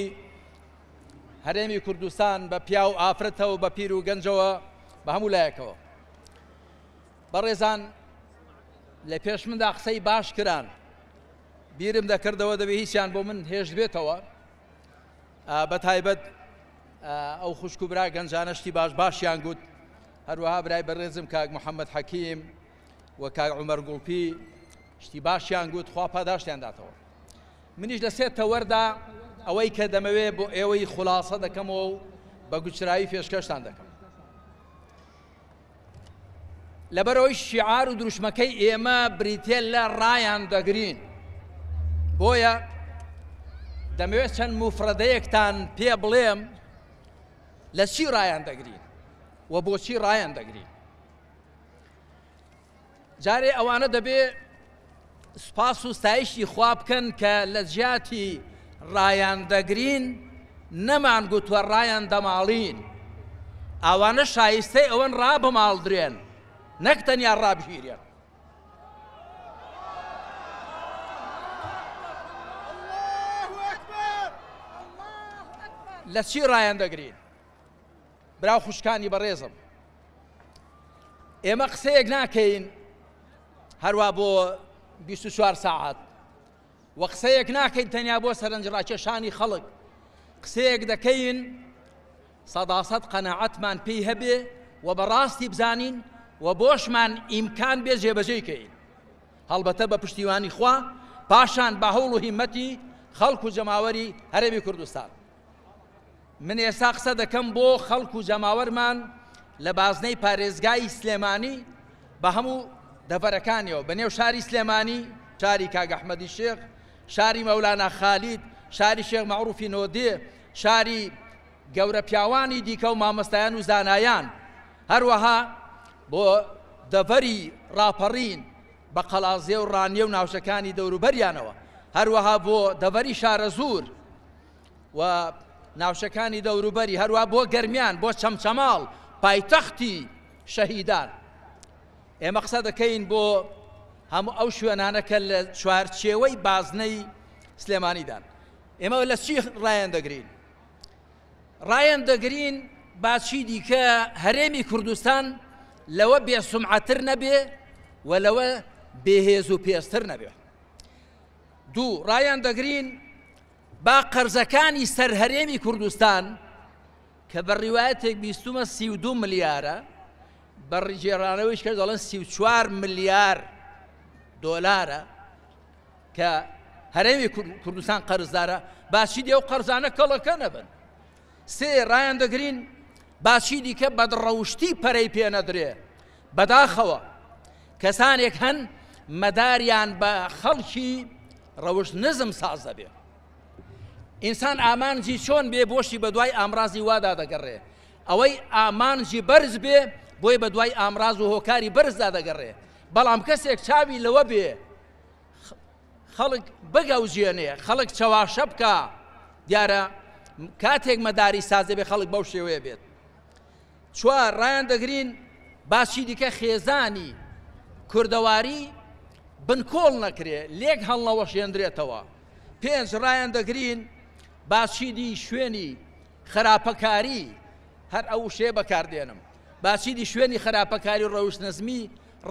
هەرێمی کوردستان بە پیا و ئافرەتەوە بە پیر و گەنجەوە بە هەموو لایەکەوە بەڕێزان لە پێش مندا قسەی باش کران بیرم دەکردەوە دەبێ هیچیان بۆ من هێشت بێتەوە بە تایبەت ئەو خوشک و برا گەنجانە شتی باش باشیان گوت هەروەها برای بەڕێزم کاک محەممەد حەکیم و کاک عمر گوڵپی شتی باشیان گوت خوا پاداشتیان داتەوە منیش لە سێ تەوەردا ئەوەی کە دەمەوێ بۆ ئێوەی خلاصە دەکەمەوە و بە گوچرایی پێشکەشتان دەکەم لەبەرئەوەی شیعار و دروشمەکەی ئێمە بریتیە لە ڕایان دەگرین بۆیە دەمەوێت چەند موفرەدەیەکتان پێ بڵێم لە چی ڕایان دەگرین و بۆچی ڕایان دەگرین جارێ ئەوانە دەبێ سوپاس و ستایشی خوا بکەن کە لە جیاتی ڕایان دەگرین نەمان گوتوە ڕایان دەماڵین ئەوانە شایستەی ئەوەن ڕابماڵدرێن نەک تەنیا ڕابگیرێن. لە چی ڕایان دەگرین؟ برا و خوشکانی بەڕێزم ئێمە قسەیەک ناکەین هەروە بۆ 24 ساعت و قسەیەک ناکەین تەنیا بۆ سەرنجڕاکێشانی خەڵک قسەیەک دەکەین سەداسەد قەناعەتمان پێی هەبێ و بەڕاستی بزانین و بۆشمان ئیمکان بێ جێبەجێی کەین هەڵبەتە بە پشتیوانی خوا پاشان بە هەوڵ و هیمەتی خەڵک و جەماوەری هەرێمی کوردستان من ئێستا قسە دەکەم بۆ خەڵک و جەماوەرمان لە بازنەی پارێزگای سلێمانی بە هەموو دەڤەرەکانیەوە بە نێو شاری سلێمانی، شاری کاک ئەحمەدی شێخ، شاری مەولانا خالید، شاری شێخ مەعروفی نۆدێ، شاری گەورە پیاوانی دیکە و مامۆستایان و زانایان، هەروەها بۆ دەڤەری ڕاپەڕین بە قەڵازێ و ڕانیە و ناوچەکانی دەوروبەریانەوە، هەروەها بۆ دەڤەری شارەزوور. و ناوچەکانی دەوروبەری، هەروا بۆ گەرمیان، بۆ چەمچەماڵ، پایتەختی شەهیدان. ئێمە قسە دەکەین بۆ هەموو ئەو شوێنانە کە لە چوارچێوەی بازنەی سلێمانیدان. ئێمە لە چی ڕایان دەگرین؟ ڕایان دەگرین با چی دیکە هەرێمی کوردستان لەوە بێ سومعەتر نەبێ و لەوە بێهێز و پێستر نەبێ. دوو، ڕایان دەگرین با قەرزەکانی سەر هەرێمی کوردستان کە بە ڕیوایەتێک بیستومە 32 ملیارە بە ڕگێڕانەوەیش کە دەڵێن 34 ملیار دۆلارە کە هەرێمی کوردستان قەرزدارە با چی دی ئەو قەرزانە کەڵەکە نەبن. سێ، ڕایان دەگرین با چی دیکە بەدڕەوشتی پەرەی پێ نەدرێ. بەداخەوە کەسانێک هەن مەداریان بە خەڵکی ڕەوشت نزم ساز دەبێ. ئینسان ئامانجی چۆن بێ بۆشی بە دوای ئامرازی وادا دەگەڕێ. ئەوەی ئامانجی بەرز بێ بۆی بە دوای ئامراز و هۆکاری بەرزدا دەگەڕێ. بەڵام کەسێک چاوی لەوە بێ خەڵک بگەوجێنێ، خەڵک چەواشە بکا، دیارە کاتێک مەداری ساز دەبێ خەڵک بەو شێوەیە بێت. چوار، ڕایان دەگرین با چی دیکە خێزانی کوردەواری بنکۆڵ نەکرێ، لێک هەڵنەوەشێندرێتەوە. پێنج، ڕایان دەگرین با چیدی شوێنی خراپەکاری، هەر ئەو وشەیە بەکاردێنم، با چیدی شوێنی خراپەکاری و ڕەوشت نزمی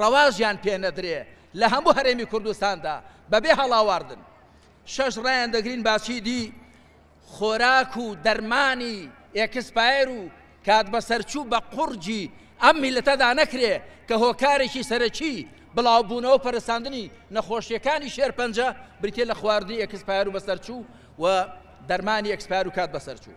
ڕەواجیان پێ نەدرێ لە هەموو هەرێمی کوردستاندا بەبێ هەڵاواردن. شەش، ڕایان دەگرین با چیدی خۆراک و دەرمانی expire و کات بەسەرچوو بە قوڕگی ئەم میللەتەدا نەکرێ کە هۆکارێکی سەرەکی بڵاوبوونەوە و پەرەساندنی نەخۆشییەکانی شێرپەنجە بریتیە لە خواردنی expire و بەسەرچوو و دەرمانی expire و کات بەسەرچوو.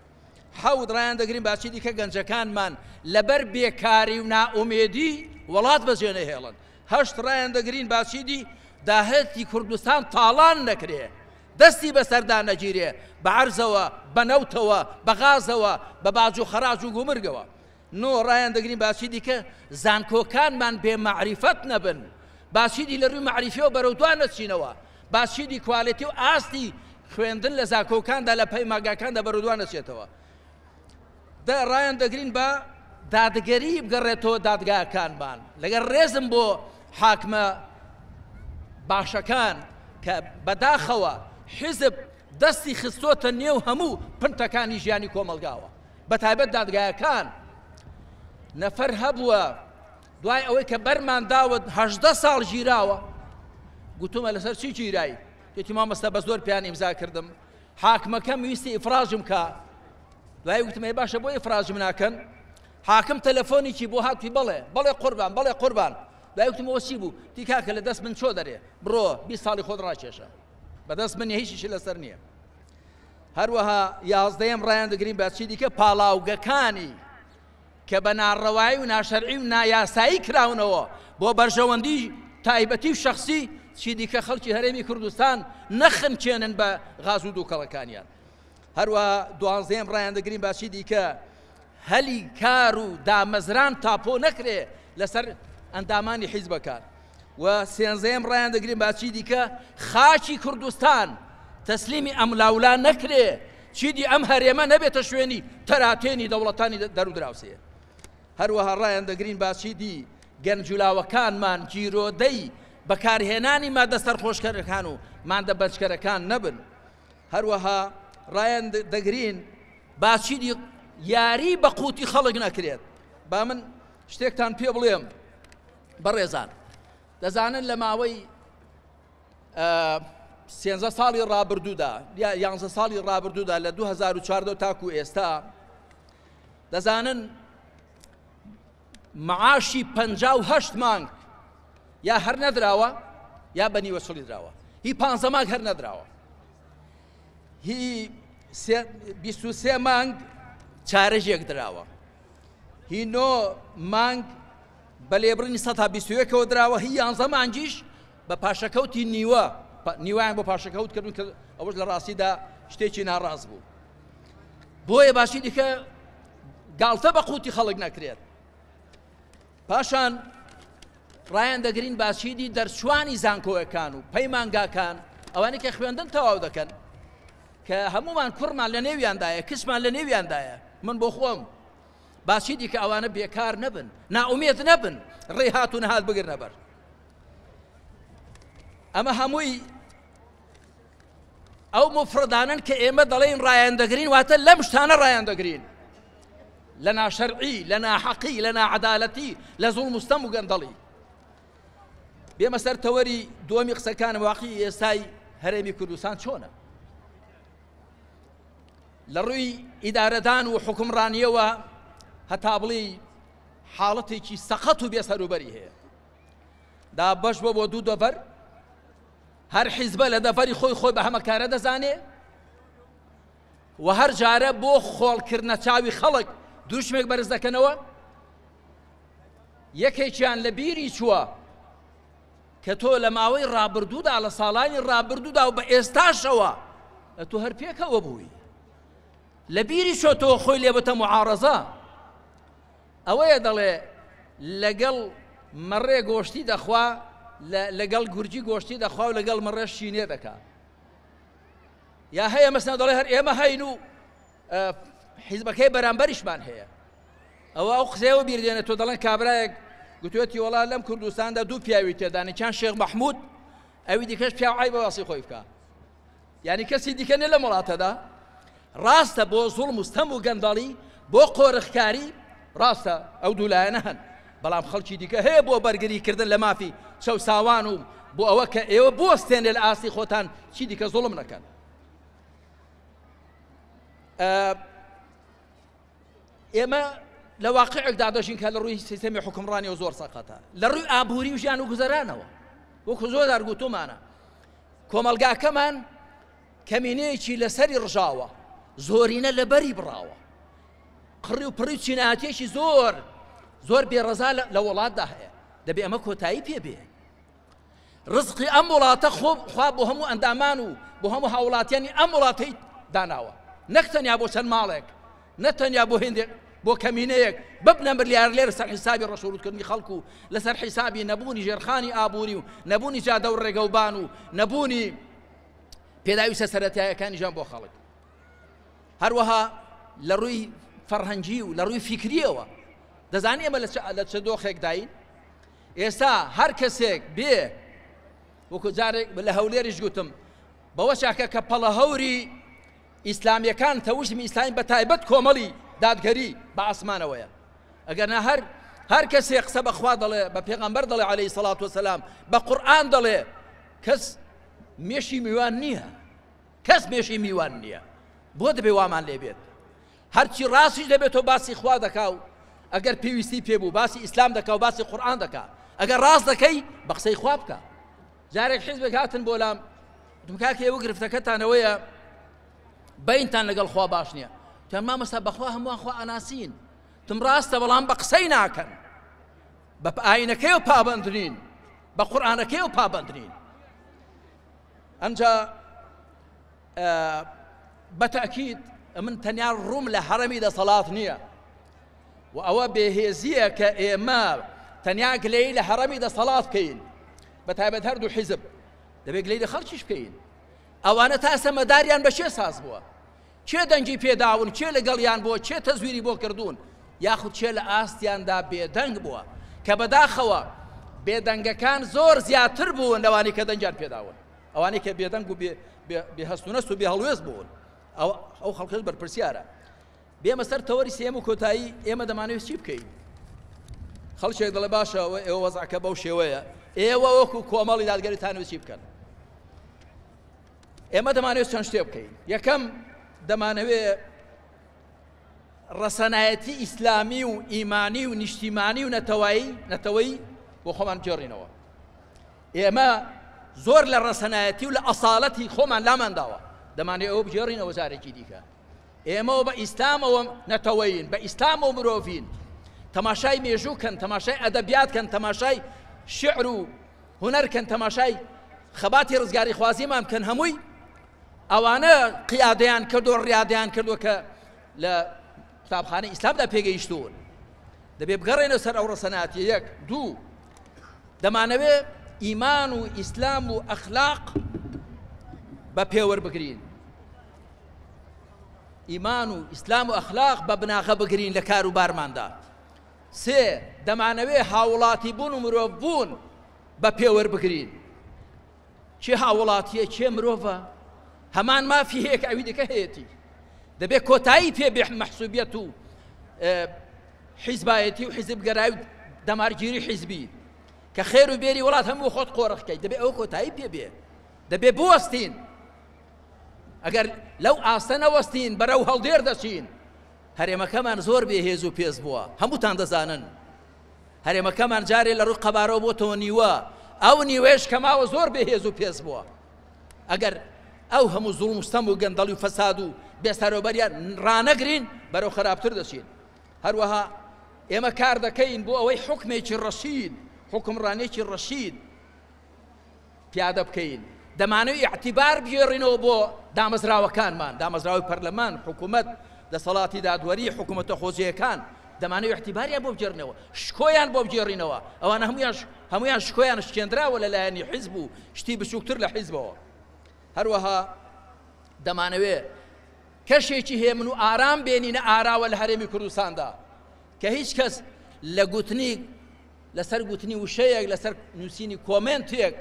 حەوت، ڕایان دەگرین با چیدیکە گەنجەکانمان لەبەر بێکاری و نائومێدی وڵات بەجێ نەهێڵن. هەشت، ڕایان دەگرین با چیدی داهاتی کوردستان تاڵان نەکرێ، دەستی بەسەردا نەگیرێ، بە عەرزەوە، بە نەوتەوە، بە غازەوە، بە باج و خەراج و گومرگەوە. نۆ، ڕایان دەگرین با چیدیکە زانکۆکانمان بێ مەعریفەت نەبن، با چیدی لە ڕووی مەعریفیەوە بەرەو دوا نەچینەوە، با چیدی کوالێتی و ئاستی خوێندن لە زانکۆکاندا لە پەیمانگاکاندا بەرەو دوا نەچێتەوە. دە، ڕایان دەگرین با دادگەری بگەڕێتەوە دادگاکانمان، لەگەڵ ڕێزم بۆ حاکمە باشەکان کە بەداخەوە حیزب دەستی خستۆتە نێو هەموو پنتەکانی ژیانی کۆمەڵگاوە، بەتایبەت دادگایەکان. نەفەر هەبووە دوای ئەوەی کە بەرمان داوە 18 ساڵ گیراوە، گوتومە لەسەر چی گیرای؟ گوتی مامۆستا بە زۆر پێیان ئیمزا کردم، حاکمەکەم ویستی ئیفراجم کا. دوای گوتم ئەی باشە بۆ ئیفراجم ناکەن؟ حاکم تەلەفۆنێکی بۆ هات وتی بەڵێ بەڵێ قوربان بەڵێ قوربان. دوای گوتم ئەوە چی بوو؟ وتی کاکە لە دەست من چۆ دەرێ، بڕۆ 20 ساڵی خۆت ڕاکێشە، بەدەست من نییە، هیچیشی لەسەر نییە. هەروەها یازدەیەم ڕایان دەگرین بە چی دیکە پاڵاوگەکانی کە بە ناڕەوایی و ناشەرعی و نایاسایی کراونەوە بۆ بەرژەوەندی تایبەتی و شەخسی، چی دیکە خەڵکی هەرێمی کوردستان نەخنکێنن بە غاز و دووکەڵەکانیان. هەروەها دوانزەیەم ڕایان دەگرین با چی دیکە هەلی کار و دامەزران تاپۆ نەکرێ لەسەر ئەندامانی حیزبەکان. و سێنزەیەم ڕایان دەگرین با چی دیکە خاکی کوردستان تەسلیمی ئەملاولا نەکرێ، چیدی ئەم هەرێمە نەبێتە شوێنی تەراتێنی دەوڵەتانی دەرودراوسێ. هەروەها ڕایان دەگرین با چیدی گەنج و لاوەکانمان گیرۆدەی بەکارهێنانی مادە سەرخۆشکەرەکان و مادە بەنجکەرەکان نەبن. هەروەها ڕایان دەگرین با چیدی یاری بە قوتی خەڵک نەکرێت. با من شتێکتان پێ بڵێم بەڕێزان، دەزانن لە ماوەی سێنزە ساڵی ڕابردوودا یا یانزە ساڵی ڕابردوودا لە 2014 تاکو ئێستا دەزانن معاشی 58 مانگ یا هەر نەدراوە یا بە نیوە چڵی دراوە، هی 15 مانگ هەر نەدراوە، هی 23 مانگ چارەژێک دراوە، هی 9 مانگ بە لێبڕینی سەتا بیست و یەکەوە دراوە، هی یانزە مانگیش بە پاشەکەوتی نیوە، نیوەیان بۆ پاشەکەوت کردن کە ئەوەش لە ڕاستیدا شتێکی ناڕاست بوو. بۆیە باشی دیکە گاڵتە بە قوتی خەڵک نەکرێت. پاشان ڕایان دەگرین باشیدی دەرچوانی زانکۆیەکان و پەیمانگاکان، ئەوانەی کە خوێندن تەواو دەکەن کە هەمومان کوڕمان لە نێویاندایە، کچمان لە نێویاندایە، من بۆ خۆم با چیدی کە ئەوانە بێکار نەبن، نائومێد نەبن، ڕێ هات و نەهات بگرنە بەر. ئەمە هەمووی ئەو مفرەدانن کە ئێمە دەڵێین ڕایان دەگرین، واتە لەم شتانە ڕایان دەگرین. لە ناشەرعی، لە ناحەقی، لە ناعەدالەتی، لە زوڵم و ستەم و گەندەڵی. بێمە سەر تەوەری دووەمی قسەکانم، واقعی ئێستای هەرێمی کوردستان چۆنە؟ لە ڕووی ئیدارەدان و حوکمڕانییەوە هەتا بڵێی حاڵەتێکی سەقەت و بێسەروبەری هەیە. دابەش بووە بۆ دوو دەڤەر، هەر حیزبە لە دەڤەری خۆی خۆی بە هەمەکارە دەزانێ و هەر جارە بۆ خۆڵکردنە چاوی خەڵک دروشمێک بەرز دەکەنەوە. یەکێکیان لە بیری چووە کە تۆ لە ماوەی ڕابردوودا لە ساڵانی ڕابردوودا و بە ئێستاشەوە تۆ هەر پێکەوە بووی، لە بیری چۆ تۆ خۆی لێ بتە معارەزە. ئەوەیە دەڵێ لەگەڵ مەڕێ گۆشتی دەخوا، لەگەڵ گورجی گۆشتی دەخوا و لەگەڵ مەڕێ شینێ دەکا. یا هەیە مەسنا دەڵێ هەر ئێمە هەین و حیزبەکەی بەرامبەریشمان هەیە. ئەوە ئەو قسەیەوە بیر دێنێت تۆ دەڵێن کابرایەک گوتوێتی وەڵا لەم کوردستاندا دوو پیاوی تێدانێ، چیان شێخ مەحموود ئەوی دیکەش پیاو عەیبە باسی خۆی بکا، یعنی کەسی دیکە نیە لەم وڵاتەدا. ڕاستە بۆ زوڵم و ستەم و گەندەڵی، بۆ قۆرخکاری ڕاستە ئەو دوو لایەنە هەن، بەڵام خەڵکی دیکە هەیە بۆ بەرگریکردن لە مافی چەوساوان و بۆ ئەوە کە ئێوە بوەستێنێ لە ئاستی خۆتان چی دیکە زوڵم نەکەن. ئێمە لە واقعێکدا دەژین کە لە ڕووی سیستەمی حکومڕانیەوە زۆر سەقەتە، لە ڕووی ئابووری و ژیان و گوزەرانەوە وەکو زۆر جار گوتومانە کۆمەڵگاکەمان کەمینەیەکی لەسەری ڕژاوە، زۆرینە لەبەری بڕاوە، قڕی و پڕی چینایەتیەکی زۆر زۆر بێڕەزا لە وڵاتدا هەیە. دەبێ ئەمە کۆتایی پێ بێ. ڕزقی ئەم وڵاتە خۆ خوا بۆ هەموو ئەندامان و بۆ هەموو هاوڵاتیانی ئەم وڵاتەی داناوە، نەک تەنیا بۆ چەند ماڵێک، نە تەنیا بۆ هێندێک، بۆ کەمینەیەک ببنە ملیارلێر لەسەر حیسابی ڕەشوڕوتکردنی خەڵک و لەسەر حیسابی نەبوونی ژێرخانی ئابووری و نەبوونی جادە و ڕێگەوبان و نەبوونی پێداویستە سەرەتایەکانی ژیان بۆ خەڵک. هەروەها لە ڕووی فەرهەنگی و لە ڕووی فیکریەوە دەزانی ئێمە لە چ دۆخێکداین. ئێستا هەر کەسێک بێ وەکو جارێک لە هەولێریش گوتم بەوە چاکە کە پەڵە هەوری ئیسلامیەکان تەوژمی ئیسلامی بە تایبەت کۆمەڵی دادگەری بە ئاسمانەوەیە. ئەگەر نا هەر کەسێ قسە بە خوا دەڵێ، بە پێغەمبەر دەڵێ عەلەیهی سەڵات وەسەلام، بە قورئان دەڵێ، کەس مێشی میوان نییە، کەس مێشی میوان نییە. بۆ دەبێ وامان لێ بێت؟ هەرچی ڕاستیش دەبێتەوە باسی خوا دەکا و ئەگەر پێویستی پێ بوو باسی ئیسلام دەکا و باسی قورئان دەکا. ئەگەر ڕاست دەکەی بە قسەی خوا بکە. جارێک حیزبێک هاتن بۆ لام، وتم کاکە ئێوە گرفتەکەتانەوەیە بینتان لەگەڵ خوا باش نییە. وتیان مامۆستا بەخوا هەمووان خوا ئەناسین. وتم ڕاستە بەڵام بە قسەی ناکەن، بە ئاینەکەیەوە پابەند نین، بە قورئانەکەیەوە پابەند نین. ئەمجا بە تەئکید من تەنیا ڕووم لە هەڕەمی دەسەڵات نییە و ئەوە بێهێزییە کە ئێمە تەنیا گلەیی لە هەڕەمی دەسەڵات بکەین، بە تایبەت هەردوو حیزب، دەبێت گلەیی لە خەڵکیش بکەین. ئەوانە تا ئێستا مەداریان بە کێ ساز بووە؟ کێ دەنگی پێداون؟ کێ لەگەڵیان بووە؟ کێ تەزویری بۆ کردوون؟ یاخود کێ لە ئاستیاندا بێدەنگ بووە؟ کە بەداخەوە بێدەنگەکان زۆر زیاتر بوون لەوانەی کە دەنگیان پێداون. ئەوانەی کە بێدەنگ و بێ هەست و نەست و بێ هەڵوێست بوون، ئەو خەڵکەش بەرپرسیارە. بێمە سەر تەوەری سێم و کۆتایی، ئێمە دەمانەوێت چی بکەین؟ خەڵکێک دەڵێ باشە ئێوە وەزعەکە بەو شێوەیە، ئێوە وەکو کۆمەڵی دادگەریتانەوە چی بکەن؟ ئێمە دەمانەوێت چەند شتێ بکەین. یەکەم، دەمانەوێت ڕەسەنایەتی ئیسلامی و ئیمانی و نیشتیمانی و نەتەوەیی بۆ خۆمان بگێڕینەوە. ئێمە زۆر لە ڕەسەنایەتی و لە ئەساڵەتی خۆمان لامان داوە، دەمانەوێت ئەوە بگێڕینەوە جارێکی دیکە. ئێمەوە بە ئیسلامەوە نەتەوەین، بە ئیسلامەوە مرۆڤین. تەماشای مێژوو کەن، تەماشای ئەدەبیات کەن، تەماشای شعر و هونەر کەن، تەماشای خەباتی ڕزگاریخوازیمان بکەن، هەمووی ئەوانە قیادەیان کردو ڕیادەیان کردو کە لە قوتابخانەی ئیسلامدا پێگەیشتوون. دەبێ بگەڕێنەوە سەر ئەو ڕەسەناتیە. یەک. دوو، دەمانەوێ ئیمان و ئیسلام و ئەخلاق بە پێوەر بگرین، ئیمان و ئیسلام و ئەخلاق بە بناغە بگرین لە کار و بارماندا. سێ، دەمانەوێ هاوڵاتی بوون و مرۆڤ بوون بە پێوەر بگرین. کێ هاوڵاتیە، کێ مرۆڤە، هەمان مافی هەیە کە ئەوی دیکە هەیەتی. دەبێت کۆتایی پێ بێ مەحسوبیەت و حیزبایەتی و حیزبگەرای و دەمارگیری حیزبی کە خێر و بێری وڵات هەموو خۆت قۆرخکەی، دەبێ ئەو کۆتایی پێ بێ، دەبێ بوەستین. ئەگەر لەو ئاستە نەوەستین بەرەو هەڵدێر دەچین. هەرێمەکەمان زۆر بێ هێز و پێز بووە، هەمووتان دەزانن هەرێمەکەمان جارێ لە ڕووی قەبارەوە بۆتەوە نیوە، ئەو نیوەیەش کە ماوە زۆر بێ هێز و پێز بووە. ئەگەر ئەو هەموو زوڵم و ستەم و گەندەڵی و فەساد و بێسەرۆبەریان ڕانەگرین بەرەو خراپتر دەچین. هەروەها ئێمە کار دەکەین بۆ ئەوەی حوکمێکی ڕەشید، حوکمڕانێکی ڕەشید پیادە بکەین. دەمانەوێت ئیعتیبار بگێڕینەوە بۆ دامەزراوەکانمان، دامەزراوەی پەرلەمان، حکوومەت، دەسەڵاتی دادوەری، حکوومەتە خۆجێیەکان، دەمانەوێت ئیعتیباریان بۆ بگێڕینەوە، شکۆیان بۆ بگێڕینەوە. ئەوانە هەموویان شکۆیان شکێندراوە لە لایەنی حیزب و شتی بچووکتر لە حیزبەوە. هەروەها دەمانەوێت کەشێکی هێمن و ئارام بێنینە ئاراوە لە هەرێمی کوردستاندا کە هیچ کەس لە گوتنی لەسەر گوتنی وشەیەک، لەسەر نووسینی کۆمێنتێک،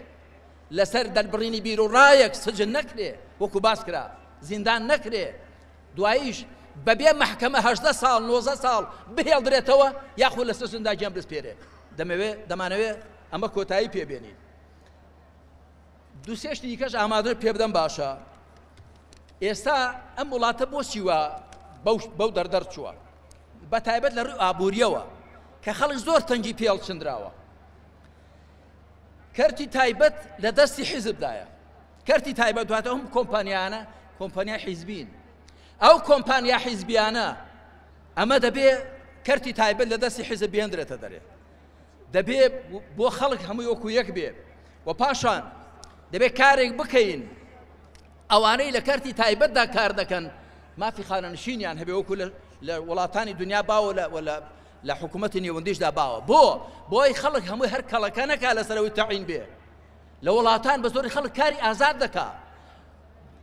لەسەر دەربڕینی بیروڕایەک سجن نەکرێ، وەکو باس کرا زیندان نەکرێ، دواییش بەبێ مەحکەمە 18 ساڵ 19 ساڵ بهێڵدرێتەوە یاخود لە سجندا گیان بسپێرێ. دەمەوێ دەمانەوێ ئەمە کۆتایی پێبێنین. دوو سێ شتی دیکەش ئامادە پێ بدەم باشە. ئێستا ئەم وڵاتە بۆچی وا بەو دەردەر چووە، بە تایبەت لە ڕووی ئابووریەوە کە خەڵک زۆر تەنگی پێڵچندراوە. کەرتی تایبەت لە دەستی حیزبدایە. کەرتی تایبەت واتە هەم کۆمپانیانە کۆمپانیا حیزبین. ئەو کۆمپانیا حیزبیانە ئەمە دەبێ کەرتی تایبەت لە دەستی حیزب بێندرێتە دەرێ، دەبێ بۆ خەڵک هەمووی وەکو یەک بێ. و پاشان دەبێ کارێک بکەین ئەوانەی لە کەرتی تایبەتدا کار دەکەن مافی خانەنشینیان هەبێ، وەکو لە وڵاتانی دنیا باوە لە حکوومەتی نێوەندیشدا باوە، بۆ بۆی خەڵک هەمووی هەر کەڵەکە نەکا لەسەرەوەی تەعین بێ. لە وڵاتان بە زۆری خەڵک کاری ئازاد دەکا،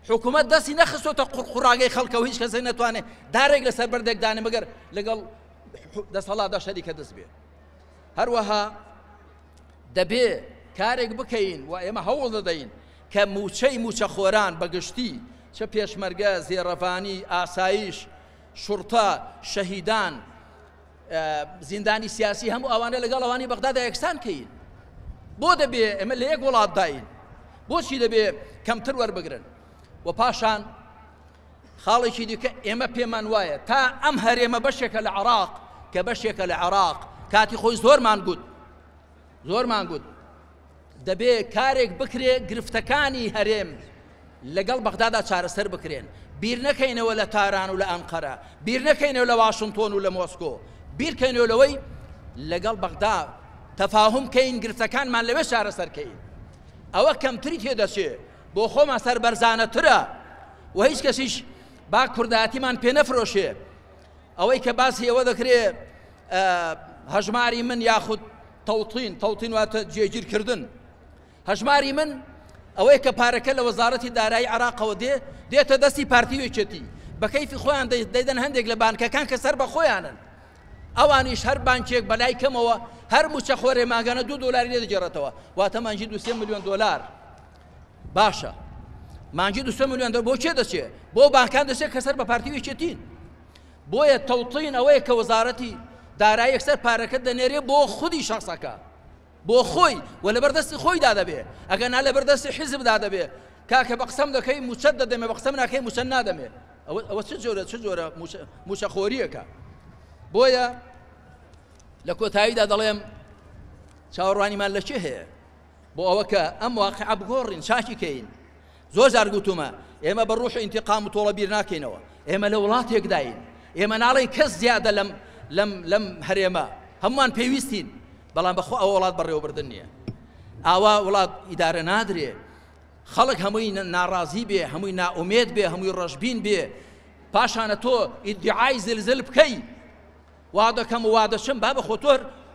حکوومەت دەستی نەخستۆتە قوڕقوڕاگەی خەڵکەوە، هیچ کەسێک نەتوانێت دارێک لەسەر بەردێک دانێ مەگەر لەگەڵ دەسەڵاتدا شەریکە دەست بێ. هەروەها دەبێ کارێک بکەین و ئێمە هەوڵ دەدەین کە موچەی موچەخۆران بەگشتی چ پێشمەرگە، زێڕەڤانی، ئاسایش، شوڕتە، شەهیدان، زیندانی سیاسی، هەموو ئەوانە لەگەڵ ئەوانی بەغدادا یەکسان کەین. بۆ دەبێ ئێمە لە یەک وڵاتداین، بۆچی دەبێ کەمتر وەربگرن؟ و پاشان خاڵێکی دیکە ئێمە پێمان وایە تا ئەم هەرێمە بەشێکە لە عراق، کە بەشێکە لە عراق، کاتی خۆی زۆرمان گوت، زۆرمان گوت دەبێ کارێک بکرێ گرفتەکانی هەرێم لەگەڵ بەغدادا چارەسەر بکرێن. بیر نەکەینەوە لە تاران و لە ئەنقەرە، بیر نەکەینەوە لە واشنتۆن و لە مۆسکۆ، بیرکەینەوە لەوەی لەگەڵ بەغدا تەفاهم کەین، گرفتەکانمان لەوێ چارەسەر کەین. ئەوە کەمتری تێدەچێ، بۆ خۆمان سەربەرزانەترە و هیچ کەسیش با کوردایەتیمان پێ نەفرۆشێ. ئەوەی کە باسی ئەوە دەکرێ هەژماری من یاخود تەوتین، تەوتین واتە جێگیرکردن هەژماری من، ئەوەیە کە پارەکە لە وەزارەتی دارایی عراقەوە دێ دێتە دەستی پارتی و یەکێتی، بە کەیفی خۆیان دەیدەن هەندێک لە بانکەکان کە سەر بە خۆیانن، ئەوانیش هەر بانکێک بەلای کەمەوە هەر موچە خۆرێ ماگانە 2 دۆلاری لێ دەگێڕێتەوە، واتە مانگی 2 میلیۆن دۆلار. باشە مانگی 2 میلیۆن دۆلار بۆ کێ دەچێ؟ بۆ بانکان دەچێت کە سەر بە پارتی و یەکێتین. بۆیە تەوتین ئەوەیە کە وەزارەتی دارایی یەکسەر پارەکە دەنێرێ بۆ خودی شخصەکە، بۆ خۆی و لەبەردەستی خۆیدا دەبێ، ئەگەر نا لەبەردەستی حیزبدا دەبێ. کاکە بە قسەم دەکەی موچەت دەدەمێ، بە قسەم ناکەی موچەت نادەمێ. ئەوە چ جۆرە، چ جۆرە موچەخۆریەکە؟ بۆیە لە کۆتاییدا دەڵێم چاوەڕوانیمان لە چێ هەیە بۆ ئەوە کە ئەم واقعە بگۆڕین، چاکی کەین. زۆر جار گوتومە ئێمە بە ڕوح ئینتقام و تۆڵە بیر ناکەینەوە. ئێمە لە وڵاتێکداین، ئێمە ناڵێن کەس زیادە لەم لەم لەم هەرێمە، هەمووان پێویستین، بەڵام بەخۆ ئەوە وڵات بەڕێوەبردن نییە. ئاوا وڵات ئیدارە نادرێ. خەڵک هەمووی ناڕازی بێ، هەمووی نائومێد بێ، هەمووی ڕەشبین بێ، پاشانە تۆ ئیدعای زلزل بکەی وا دەکەم و وا دەچم. بابە خۆ تۆ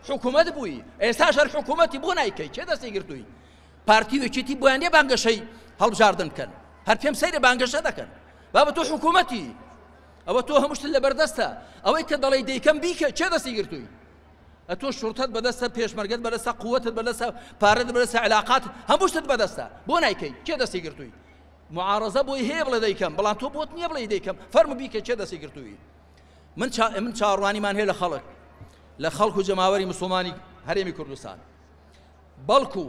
حکوومەت بووی، ئێستاش هەر حکوومەتی، بۆ نایکەی؟ کێ دەستی گرتووی؟ پارتی و یەکێتی بۆیان نییە بانگەشەی هەڵبژاردن بکەن، هەر پێم سەیرە بانگەشە دەکەن. بابە تۆ حکوومەتی، ئەوە تۆ هەموو شتت لەبەردەستە، ئەوەی کە دەڵێی دەیکەم بیکە، کێ دەستی گرتووی؟ ئەتۆ شوڕتەت بەدەستە، پێشمەرگەت بەدەستە، قووەتت بەدەستە، پارەت بەدەستە، علاقات هەموو شتت بەدەستە، بۆ نایکەی؟ کێ دەستی گرتووی؟ معارەزە بۆی هەیە بڵێ دەیکەم، بەڵام تۆ بۆت نییە بڵێ دەیکەم، فەرموو بیکە، کێ دەستی گرتووی؟ من چا من چاوەڕوانیمان هەیە لە خەڵک، لە خەڵک و جەماوەری مسوڵمانی هەرێمی کوردستان، بەڵکو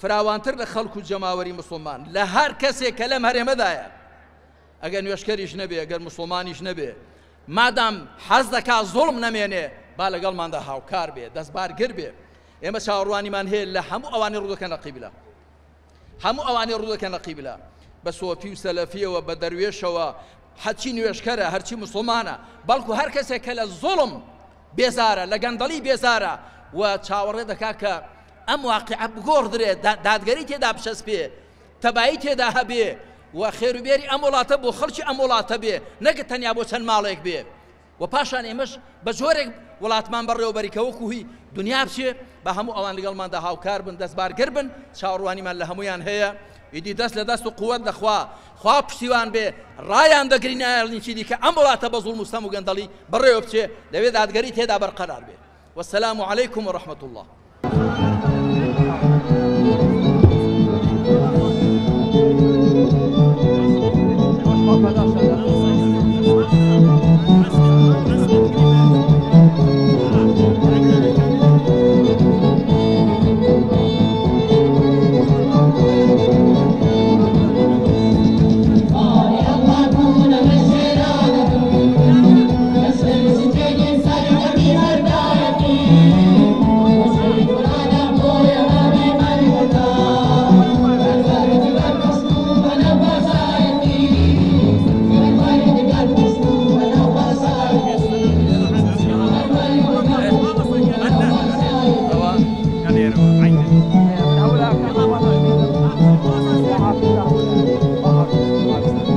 فراوانتر لە خەڵک و جەماوەری مسوڵمان، لە هەر کەسێک کە لەم هەرێمەدایە، ئەگەر نوێژکەریش نەبێ، ئەگەر مسوڵمانیش نەبێ، مادام حەز دەکا زوڵم نەمێنێ، با لەگەڵماندا هاوکار بێ، دەستبارگر بێ. ئێمە چاوەڕوانیمان هەیە لە هەموو ئەوانەی ڕوودەکەن لە قیبلە. هەموو ئەوانەی ڕوودەکەن لە قیبلە بە سۆفی و سەلەفیەوە بە دەروێشەوە هەرچی نوێژکەرە هەرچی مسوڵمانە بەڵکو هەر کەسێک کە لە زوڵم بێزارە لە گەندەڵی بێزارە و چاوەڕێ دەکا کە ئەم واقعە بگۆڕدرێ دادگەری تێدا بچەسپێ تەبایی تێدا هەبێ و خێروبێری ئەم وڵاتە بۆ خەڵکی ئەم وڵاتە بێ نەک تەنیا بۆ چەند ماڵێک بێ و پاشان ئێمەش بە جۆرێک وڵاتمان بەڕێوەبەری کە وەکو هی دنیا بچێ با هەموو ئەوان لەگەڵماندا هاوکار بن دەستبارگر بن چاوەڕوانیمان لە هەمویان هەیە ئیدی دەست لە دەست و قوت لە خوا خوا پشتیوان بێ ڕایان دەگری نایەڵین چی دیکە ئەم وڵاتە بە زوڵم و ستەم و گەندەڵی بەڕێوە بچێ لەوێ دادگەری تێدا بەرقەرار بێ والسلام علیکم ورحمة الله.